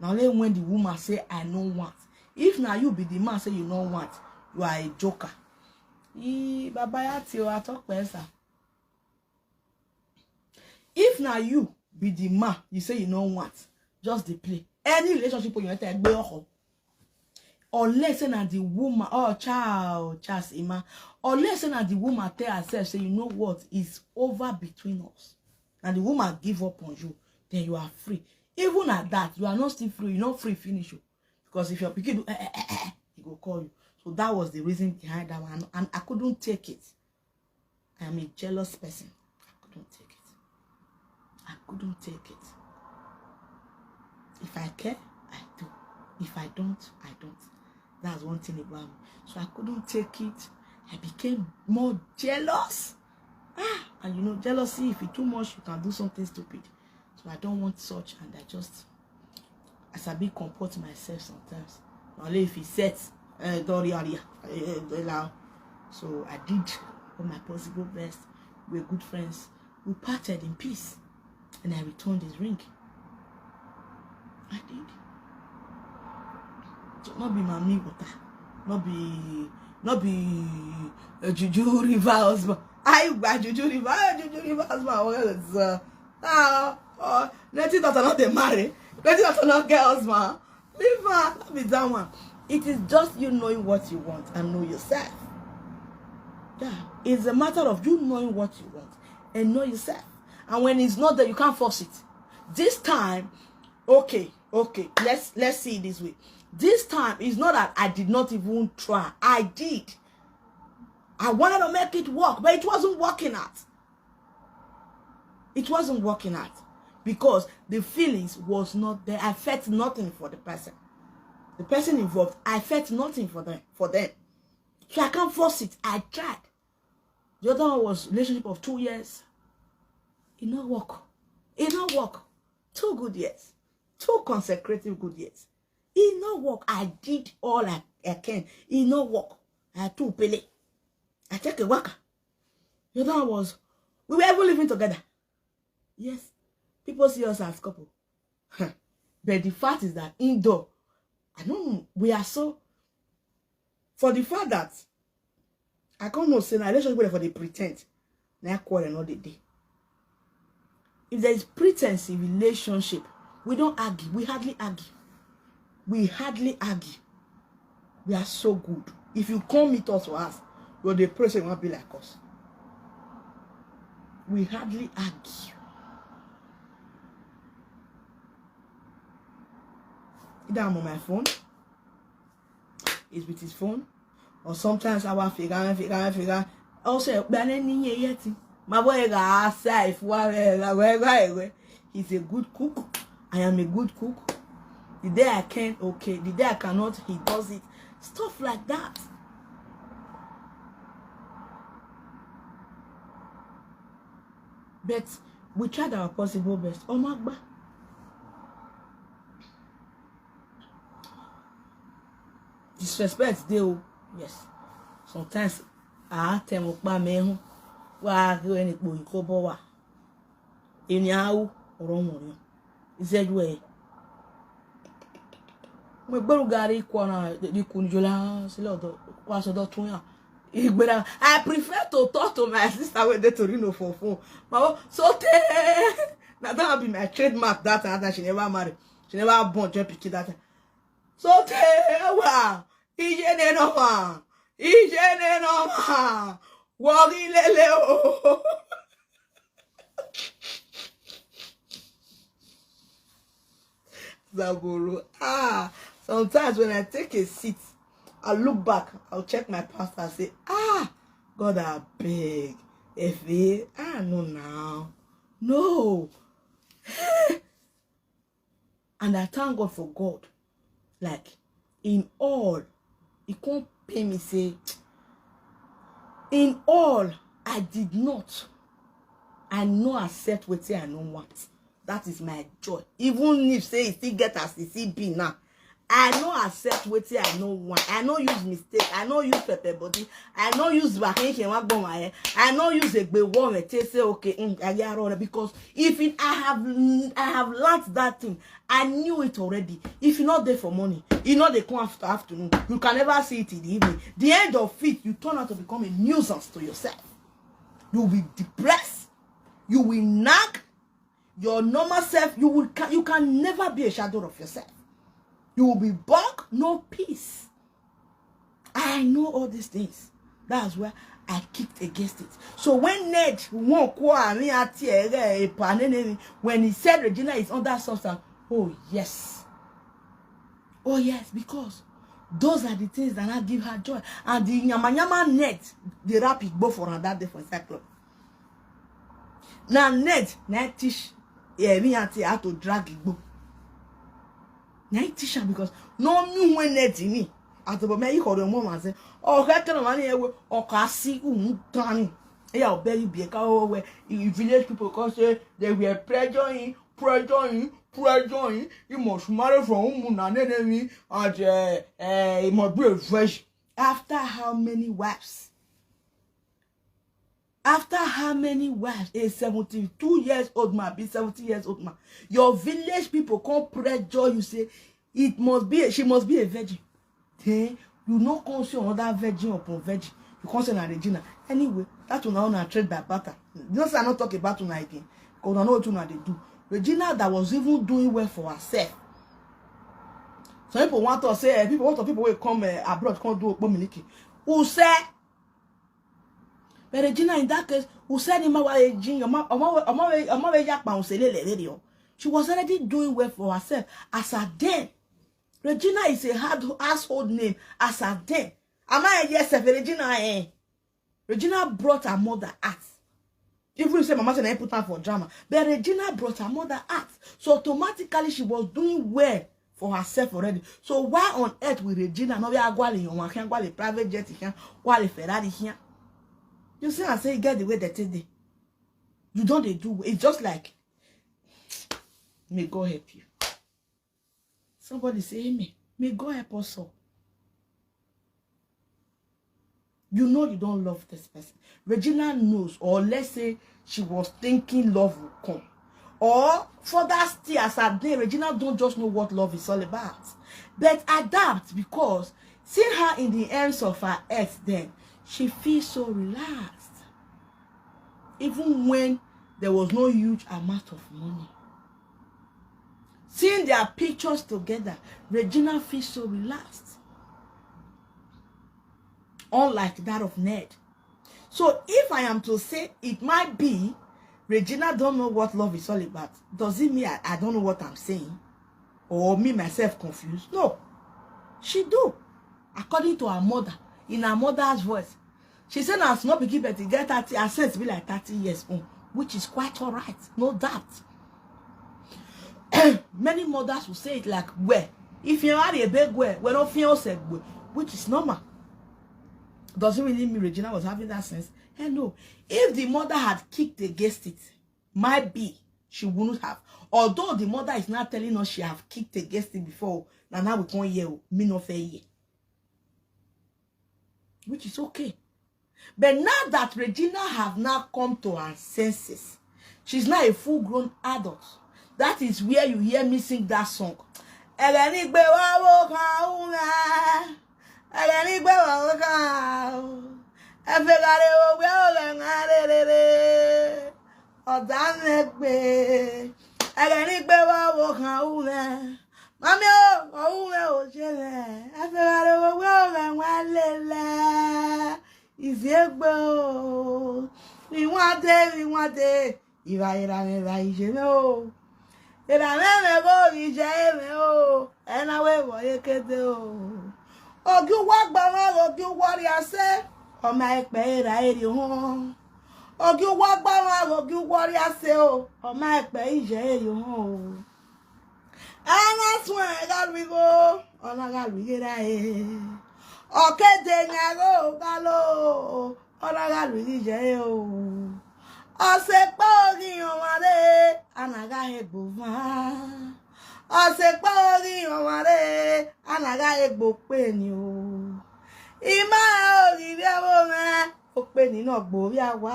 only when the woman say I no want. If now you be the man say you no want, you are a joker. If now you be the man, you say you no want, just the play. Any relationship you enter, unless na the woman, oh child, Charles Emma, unless na the woman tell herself, say, you know what, it's over between us, and the woman give up on you, then you are free. Even at that, you are not still free. You're not free, finish you. Because if your pikin do, he go call you. So that was the reason behind that one. And I couldn't take it. I am a jealous person. I couldn't take it. I couldn't take it. If I care, I do. If I don't, I don't. That's one thing about me. So I couldn't take it. I became more jealous. And you know, jealousy, if it's too much, you can do something stupid. So I don't want such, and I just, as I be comport myself sometimes. Only if it sets, so I did all my possible best. We're good friends. We parted in peace, and I returned his ring. I did. So not be mommy water, not be a Juju River husband. I buy Juju River, Juju River husband. Let it not they marry. Let it not get husband. Leave her. Not be that one. It is just you knowing what you want and know yourself. Yeah, it's a matter of you knowing what you want and know yourself. And when it's not there, you can't force it. This time, okay, let's see it this way. This time, it's not that I did not even try. I did. I wanted to make it work, but it wasn't working out. It wasn't working out because the feelings was not there. I felt nothing for the person. The person involved, I felt nothing for them. So I can't force it. I tried. The other one was relationship of 2 years. It not work. It not work. 2 good years. 2 consecutive good years. It not work. I did all I can. It not work. I had 2 pele. I take a worker. The other one was, we were even living together. Yes. People see us as couple. But the fact is that indoor, I don't know, we are so, for the fact that I can't know say na relationship for the pretend. Na quarrel not the day. If there is pretense in relationship, we don't argue. We hardly argue. We hardly argue. We are so good. If you come meet us or us, well, the person won't be like us. We hardly argue. Either I'm on my phone, it's with his phone, or sometimes I want figure. Also, my boy, he's a good cook. I am a good cook. The day I can, okay. The day I cannot, he does it. Stuff like that. But we tried our possible best. Oh my God. Disrespect, they yes. Sometimes I tell my wa ni po iko bo wa eni awu oro won iseju e mo gberu gari ko na di kunjola sile odo wa so do tun yan igbera. I prefer to talk to my sister when they Torino for phone. Ma so te na that be my trademark that time. She never marry, she never born join pikin that time. So te wa ije ne no ma ije ne no ma worry lele o. Zaburu. Sometimes when I take a seat, I look back, I'll check my past and say, God, I beg. If I know now. No. And I thank God for God. Like, in all, he can't pay me, say, in all, I did not. I no accept what I no want. That is my joy. Even if say he still get as he see be now, I no accept wetin I no want. I no use mistake. I no use pepper body. I no use wakinkin wa gbon wa. I no use egbe wo me te say okay, I get all because if it, I have learned that thing. I knew it already. If you not there for money, you know they come after afternoon. You can never see it in the evening. The end of it, you turn out to become a nuisance to yourself. You will be depressed. You will nag your normal self. You can never be a shadow of yourself. You will be back, no peace. I know all these things. That's why I kicked against it. So when Ned won't, when he said Regina is under substance, oh yes. Oh yes, because those are the things that I give her joy. And the nyama nyama Ned, the rap go for that day for inside club. Now Ned, now teach, yeah, me auntie how to drag Igbo. Na him teach am because no me when Ned ni àtọ̀bọ̀ mẹ́ ikọ̀ rẹ̀ mọ́ màá sẹ́ ọ̀kẹ́ kẹ́nà wà ní ẹ̀wẹ̀ ọkọ̀ àsí òun tán ni ẹ̀yà ọ̀bẹ ibi ẹ̀ka ọ̀wẹ̀ village people come say they were pressuring, pressuring, pressuring. He must marry from umuna nenemi and he must be a fresh. After how many wives? After how many wives? A 72 years old man be 70 years old man, your village people come pressure you say it must be she must be a virgin. Then you no come see another virgin upon virgin. You come say na Regina. Anyway, that one na trade by barter. You know say I no talk about una again because una know wetin una dey do. Regina that was even doing well for herself. Some people want to say people want people wey come abroad come do okpomiliki use. But Regina, in that case, use ni ma wa ejin ọmọ ọmọ ọmọ wey yapa òun sele lere o. She was already doing well for herself as at then. Regina is a hard household name as at then. Am I? Yes, Regina, eh. Regina brought her mother out. Even if say mama said put her for drama, but Regina brought her mother out. So automatically she was doing well for herself already. So why on earth will Regina not be agwali yon wan gwali private jet here, gwali Ferrari here? You see, I say you get the way that they. You don't they do. It's just like, may God help you. Somebody say amen. May God help us all. You know you don't love this person. Regina knows, or let's say she was thinking love will come. Or further still, as at day, Regina don't just know what love is all about. But adapt, because seeing her in the hands of her ex then, she feels so relaxed. Even when there was no huge amount of money. Seeing their pictures together, Regina feels so relaxed. Unlike that of Ned. So if I am to say it might be Regina don't know what love is all about, does it mean I don't know what I'm saying? Or me myself confused? No. She do. According to her mother, in her mother's voice. She said as small pikin, but get 30, her sense be like 30 years old, which is quite all right, no doubt. Many mothers will say it like, well, if you are a big well, we don't feel said, which is normal. Doesn't really mean Regina was having that sense. Hell no. If the mother had kicked against it, might be she wouldn't have. Although the mother is not telling us she have kicked against it before. Now we can't hear, me no fair hear. Which is okay. But now that Regina have now come to her senses, she's now a full-grown adult. That is where you hear me sing that song. Ẹlẹ́ni gbé wá wó kan ó rẹ̀. Ẹlẹ́ni gbé wá wó kan ó. Ẹfẹ̀ kàrẹ́ òwe òrẹ̀ ń rere. Ọ̀dà mẹ́gbẹ́. Ẹlẹ́ni gbé wá wó kan ó rẹ̀. Mami o, ọ̀hún rẹ̀ ò ṣe rẹ̀. Ẹfẹ̀ kàrẹ́ òwe òrẹ̀ ń lélẹ̀. Ìṣègbè o. Ìwọ̀n dé, ìwọ̀n dé. Ìrà ìrà ìrà ìṣèlú o. Ìrànlẹ́rẹ̀ kò rí jẹ́ èmi o, ẹnáwó ìwọ̀ye kéde o. Ojú wá gbọ́n ojú wọ́rí àṣẹ, ọmọ ẹ̀pẹ́ ìrà èrè hàn. Ojú wá gbọ́n ojú wọ́rí àṣẹ o, ọmọ ẹ̀pẹ́ ìjẹ́ èrè hàn o. Ẹ̀rọ sùn ẹ̀rọ ríro, ọ̀nà gàlùyẹ̀rẹ̀ ẹ̀. Ọ̀kéde nyàrá gálò, ọ̀nà gàlùyẹ̀ o. Ọ̀sẹ̀ pọ̀ orí ọmọdé, anagaghị gbòmá. Ọ̀sẹ̀pá orí ọ̀wọ́n anaga egbo pé ni o. Ìmá orí bí ẹwọ́ mẹ́, ó pé nínú ọ̀gbọ̀n bí àwa.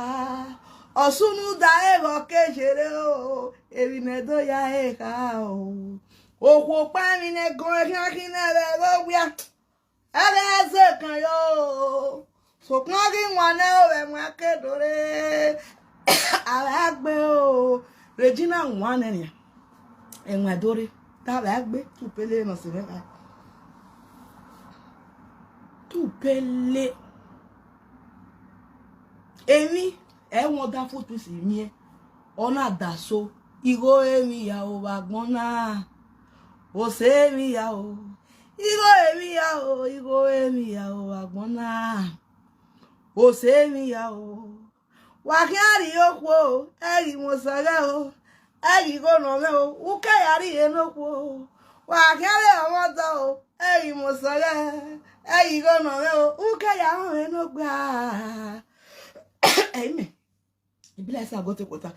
Ọ̀ṣunú da èrò kéṣeré o, èrì mẹ́dọ̀ ya ẹ̀ka o. Òkú pẹ́mi ní gan kíákí náà rẹ̀ ló wíyá. Ẹ̀rẹ́ ẹsẹ̀ kan yóò. Sòkun kí wọn náà rẹ̀ mú akédore. Àrà gbé o. Regina wọn nìyẹn. Ẹ̀wọ̀n àdóre. Tàbí àgbé tùpélé nà sí mẹ́ta. Tùpélé. Èmi ẹ̀wọ̀n dá fótó sí mi ẹ̀. Ọ̀nà àdàso. Ìgò èmi yà ó wà gbọ́n náà. Òsè èmi yà ó. Ìgò èmi yà ó. Ìgò èmi yà ó wà gbọ́n náà. Òsè èmi yà ó. Wàkíárì okwu o. Ẹ̀rì mo sọ̀rẹ́ o. Ẹ̀rì kò nà mẹ́ o. Wúkẹ́ yàrí enokwu o. Wàkíárì ọmọ tọ́ o. Ẹ̀rì mo sọ̀rẹ́. Ẹ̀rì kò nà mẹ́ o. Wúkẹ́ yàrá enokwu a. Ẹ̀mí. Ìbílẹ̀ ẹ̀sẹ̀ àgọ́ ti kọ̀tà.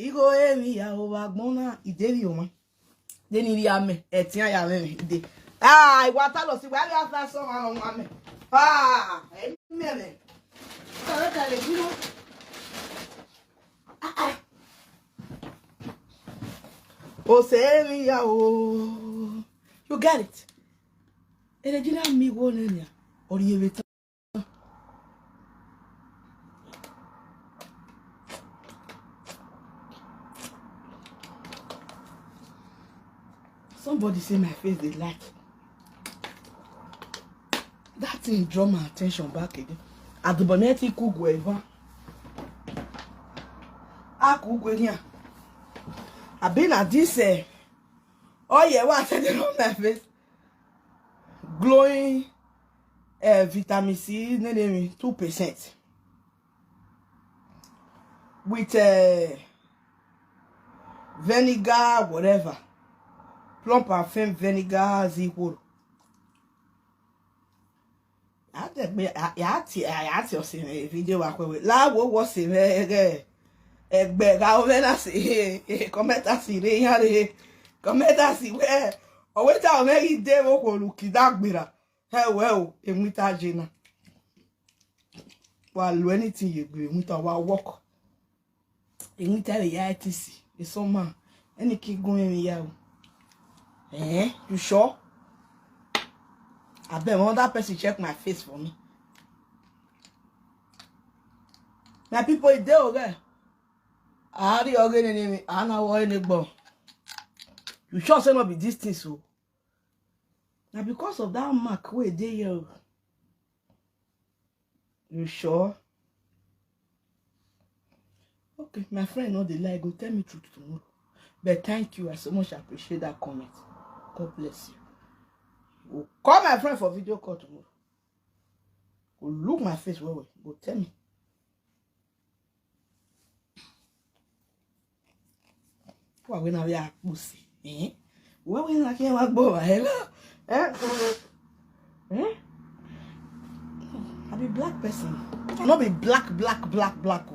Ìgò èmi yà ó wà gbọ́n náà ìdérí òun. Déní rí amẹ̀ ẹ̀tí àyà rẹ̀ ìdè. Ìwà tá lọ sí wàá rí afẹ́ sọ́run àwọn ọmọ amẹ̀. Ẹ̀mí rẹ̀. Sọ̀rọ̀ kalẹ̀ dúró. Òsè mi yà ó. You get it? Erejina mi wo nenya. Orí ewé tán. Somebody say my face dey like. That thing draw my attention back again. Àdùbọ̀nẹ́ ti kú gùn ẹ̀fọn. A kú gùn ẹ̀yàn. Àbí na this oil wey I set on my face. Glowing vitamin C, nene 2%. With vinegar, whatever. Plump and firm vinegar is equal. Àti ọ̀sìn fídíò wa pẹ̀wẹ̀ láwo wọ́ sí rẹ̀ ẹgbẹ́ ra ọmọ sí kọ́mẹ́tà sí rẹ̀ yán rẹ̀ kọ́mẹ́tà sí wẹ́ ọ̀wẹ́ tí àwọn mẹ́rin dé wọ́n kò lù kí dágbéra ẹ̀wẹ́ o èmi tá a jẹ náà wà lù ẹni tí yègbè èmi tá wà wọ́kọ̀ èmi tá rẹ̀ yá ẹ̀ ti sì ìsọ́mà ẹni kí gún ẹ̀mí yá o you sure? I bet one that person check my face for me. My people, they okay. I already okay. I know what any. You sure say not be this thing so. Now because of that mark where they here. You sure? Okay, my friend not the lie. Go tell me truth tomorrow. But thank you. I so much appreciate that comment. God bless you. Go call my friend for video call tomorrow. Go look my face well, well. Go tell me. Why we now we are pussy? Eh? Why we not here? Go? Hello? Eh? Eh? I be black person. I not be black, black, black, black.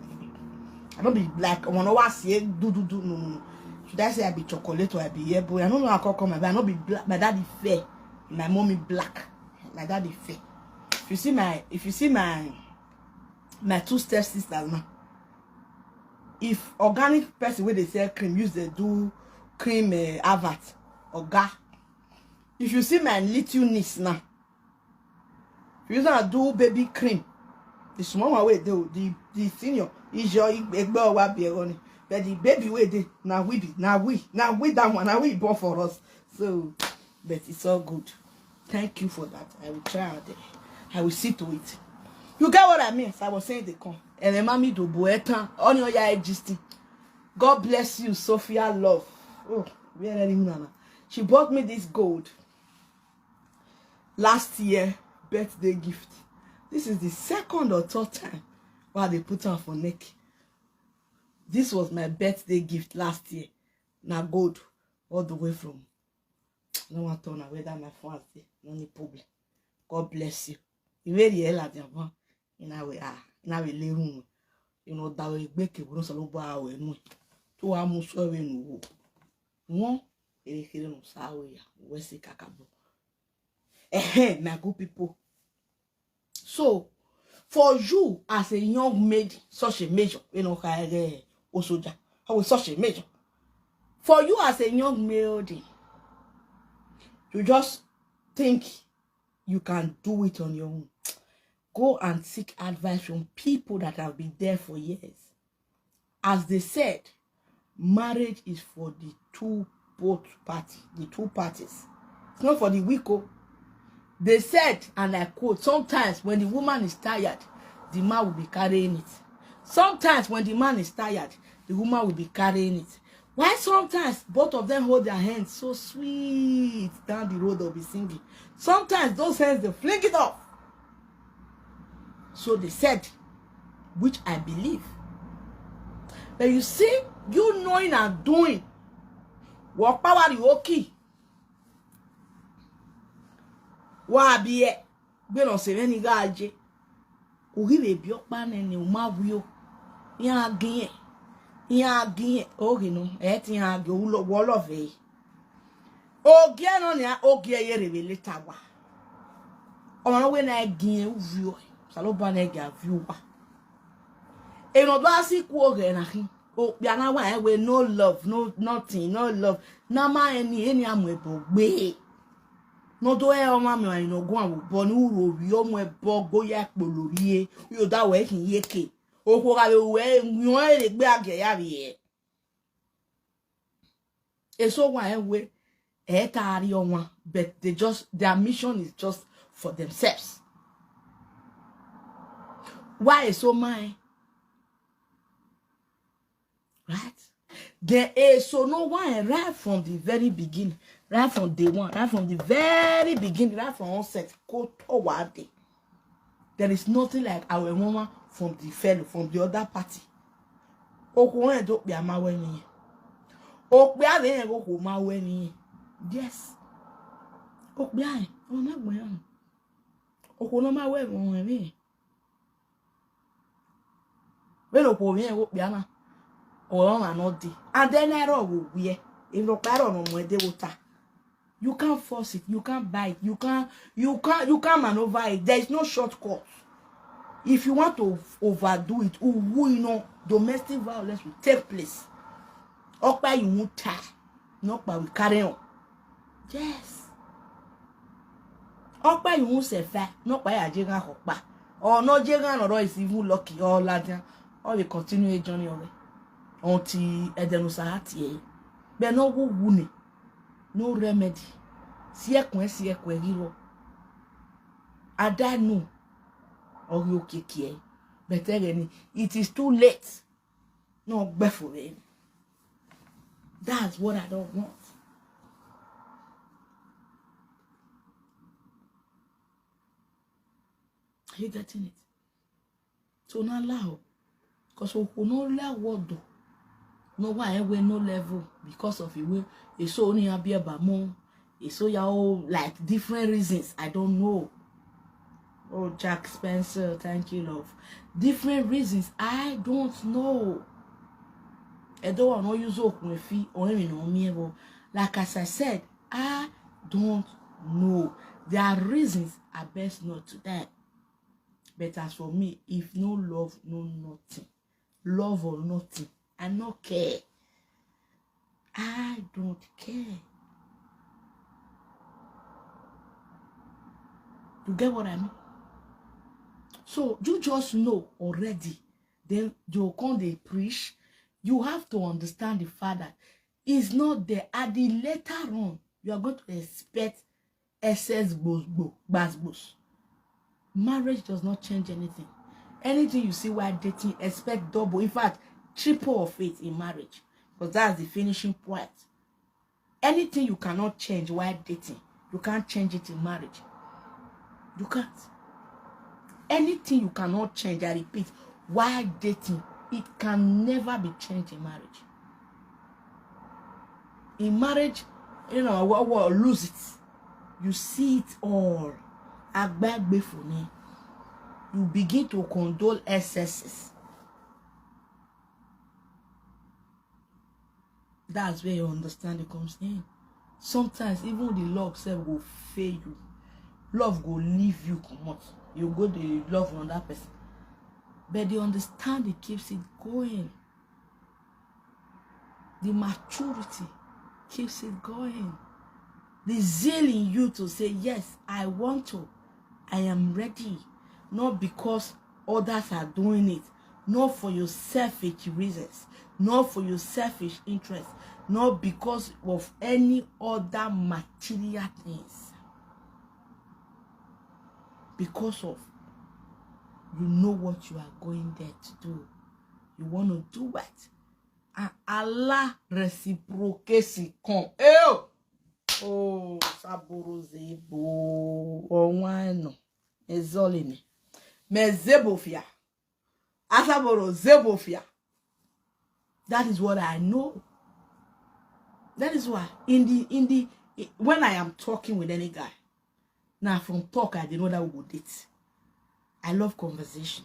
I don't be black. I wanna see do do do no no no. Should I say I be chocolate or I be yellow? I don't know how I come, but I not be black. My daddy fair. My mommy black. My daddy fair. If you see my two step sisters now. If organic person where they sell cream, use they do cream avert or ga. If you see my little niece now, if you use do baby cream, the small one way do the senior is your but the baby way they now we be now we that one now we born for us. So, but it's all good. Thank you for that. I will try out there. I will see to it. You get what I mean? So I was saying they come. And then mommy do boeta on your gisting. God bless you, Sophia Love. Oh, where are you now? She bought me this gold last year birthday gift. This is the second or third time while they put her for neck. This was my birthday gift last year. Now gold all the way from. No one turn away that my phone say no need problem. God bless you. You very hell at your phone. In our in our room. You know that we make it. We don't sell by our no. To our muscle no. One Erekere no sawe ya wesi kakabo. Eh, my good people. So for you as a young maid, such a major, you know, osoja, how such a major. For you as a young maid, you just think you can do it on your own. Go and seek advice from people that have been there for years. As they said, marriage is for the two both party, the two parties. It's not for the weak. Oh. They said, and I quote, sometimes when the woman is tired, the man will be carrying it. Sometimes when the man is tired, the woman will be carrying it. Why sometimes both of them hold their hands so sweet down the road they'll be singing. Sometimes those hands, they fling it off. So they said, which I believe. But you see, you knowing and doing, what power you okay? Wa bi e gbe no se ni gaaje ohi be bi opa na ni o ma wi o yan agin e ohi no e ti yan agin o lo wo lo ve ogi e no ni ogi e ye rebe later wa o no we na agin e wi o salo ba na ga vi wa e no do asiku oge na hin o pia na wa e we no love no nothing no love na ma eni eni amu e bo gbe no do e o ma mi ayin ogun awo bo ni uro wi o mo e bo goya polori e yo da we kin yeke o ko ra we yan ere gbe age ya ri e eso wa e we e taari o won, but they just their mission is just for themselves. Why so mine? Right? There is so no one right from the very beginning, right from day one, right from the very beginning, right from onset. Go toward it. There is nothing like our woman from the fellow, from the other party. Okun do pe ama we ni. O pe are yen ko ma we ni. Yes. O pe are, o ma gbon yan. O ko no ma we won mi. We lo po mi ko pe ama. Or not day. And then error will wear. If no no more they will ta. You can't force it, you can't buy it, you can't maneuver it. There is no shortcut. If you want to overdo it, you know, domestic violence will take place. Okpa you won't ta. Not by we carry on. Yes. Okpa you won't say not by a jega okpa. Or no jega no is even lucky or ladian. Or we continue a journey away. Until Edenusa hati but no go wuni, no remedy. Siekwe siekwe giro. Ada no, or you kiki. But again, it is too late. No before it. That's what I don't want. Are you getting it? So not allow, because we no allow what do. No one we no level because of it. It's so only happy about more. It's so y'all like different reasons. I don't know. Oh, Jack Spencer, thank you, love. Different reasons. I don't know. I don't want to use okun fi or me. Like as I said, I don't know. There are reasons I best not to that. But as for me, if no love, no nothing. Love or nothing. I don't care. I don't care. You get what I mean? So you just know already. Then you come they preach. You have to understand the fact that it's not there. At the later on, you are going to expect excess bos. Marriage does not change anything. Anything you see while dating, expect double. In fact, triple of it in marriage, because that's the finishing point. Anything you cannot change while dating, you can't change it in marriage. You can't. Anything you cannot change, I repeat, while dating, it can never be changed in marriage. In marriage, you know, we'll lose it. You see it all. You begin to condole excesses. That's where your understanding comes in. Sometimes even the love sef go fail you. Love go leave you comot. You go dey love another person. But the understanding keeps it going. The maturity keeps it going. The zeal in you to say, yes, I want to. I am ready. Not because others are doing it. Not for your selfish reasons. Not for your selfish interests. Not because of any other material things. Because of you know what you are going there to do. You want to do it. And Allah reciprocation come. Ew! Oh, saboro zebo. Onwano. Ezolini. Me zebofia. Asaboro zebofia. That is what I know. That is why in the when I am talking with any guy, now from talk I didn't know that we would date. I love conversation.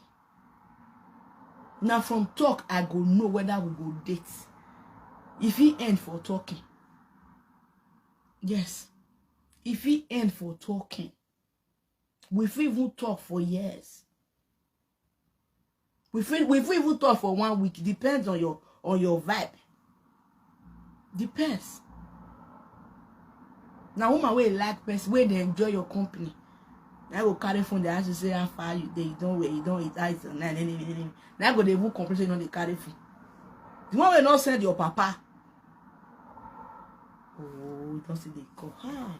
Now from talk I go know whether we go date. If he end for talking, yes. If he end for talking, we fit even talk for years. We fit even talk for 1 week. Depends on your vibe. Depends. Now woman wey like person wey dey enjoy your company. Now go carry phone, they ask you say how far you dey, you don't wait, you don't eat ice and nine. Now go they even complain say you no dey carry phone. The one wey not send your papa. Oh, you don't see the call. Ah.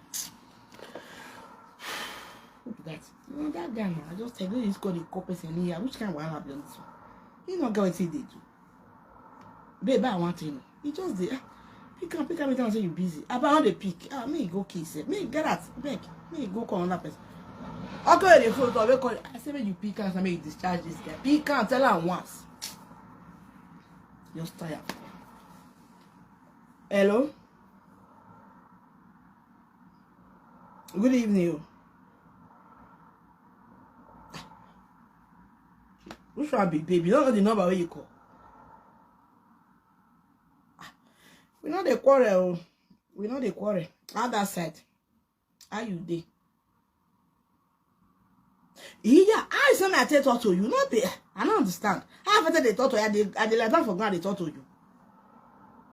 Who be that? No, that guy now. I just tell you this call the call person here. Which kind of wahala be on this one? You not get what they do. Babe, I want to know. He just dey pick up and say you busy. About the pick. Ah, me go kiss it. Me get that. Beg. Me go call another person. Okay, the phone call. Call. I say, you pick and make you discharge this guy. Pick and tell her once. Just tired. Hello. Good evening. Which one be baby? You don't know the number where you call. We know the quarrel. We know the quarrel. Other side. How you dey? Yeah, I say I tell talk to you. Not be. I don't understand. How after they talk to you, I dey like that for God they talk to you.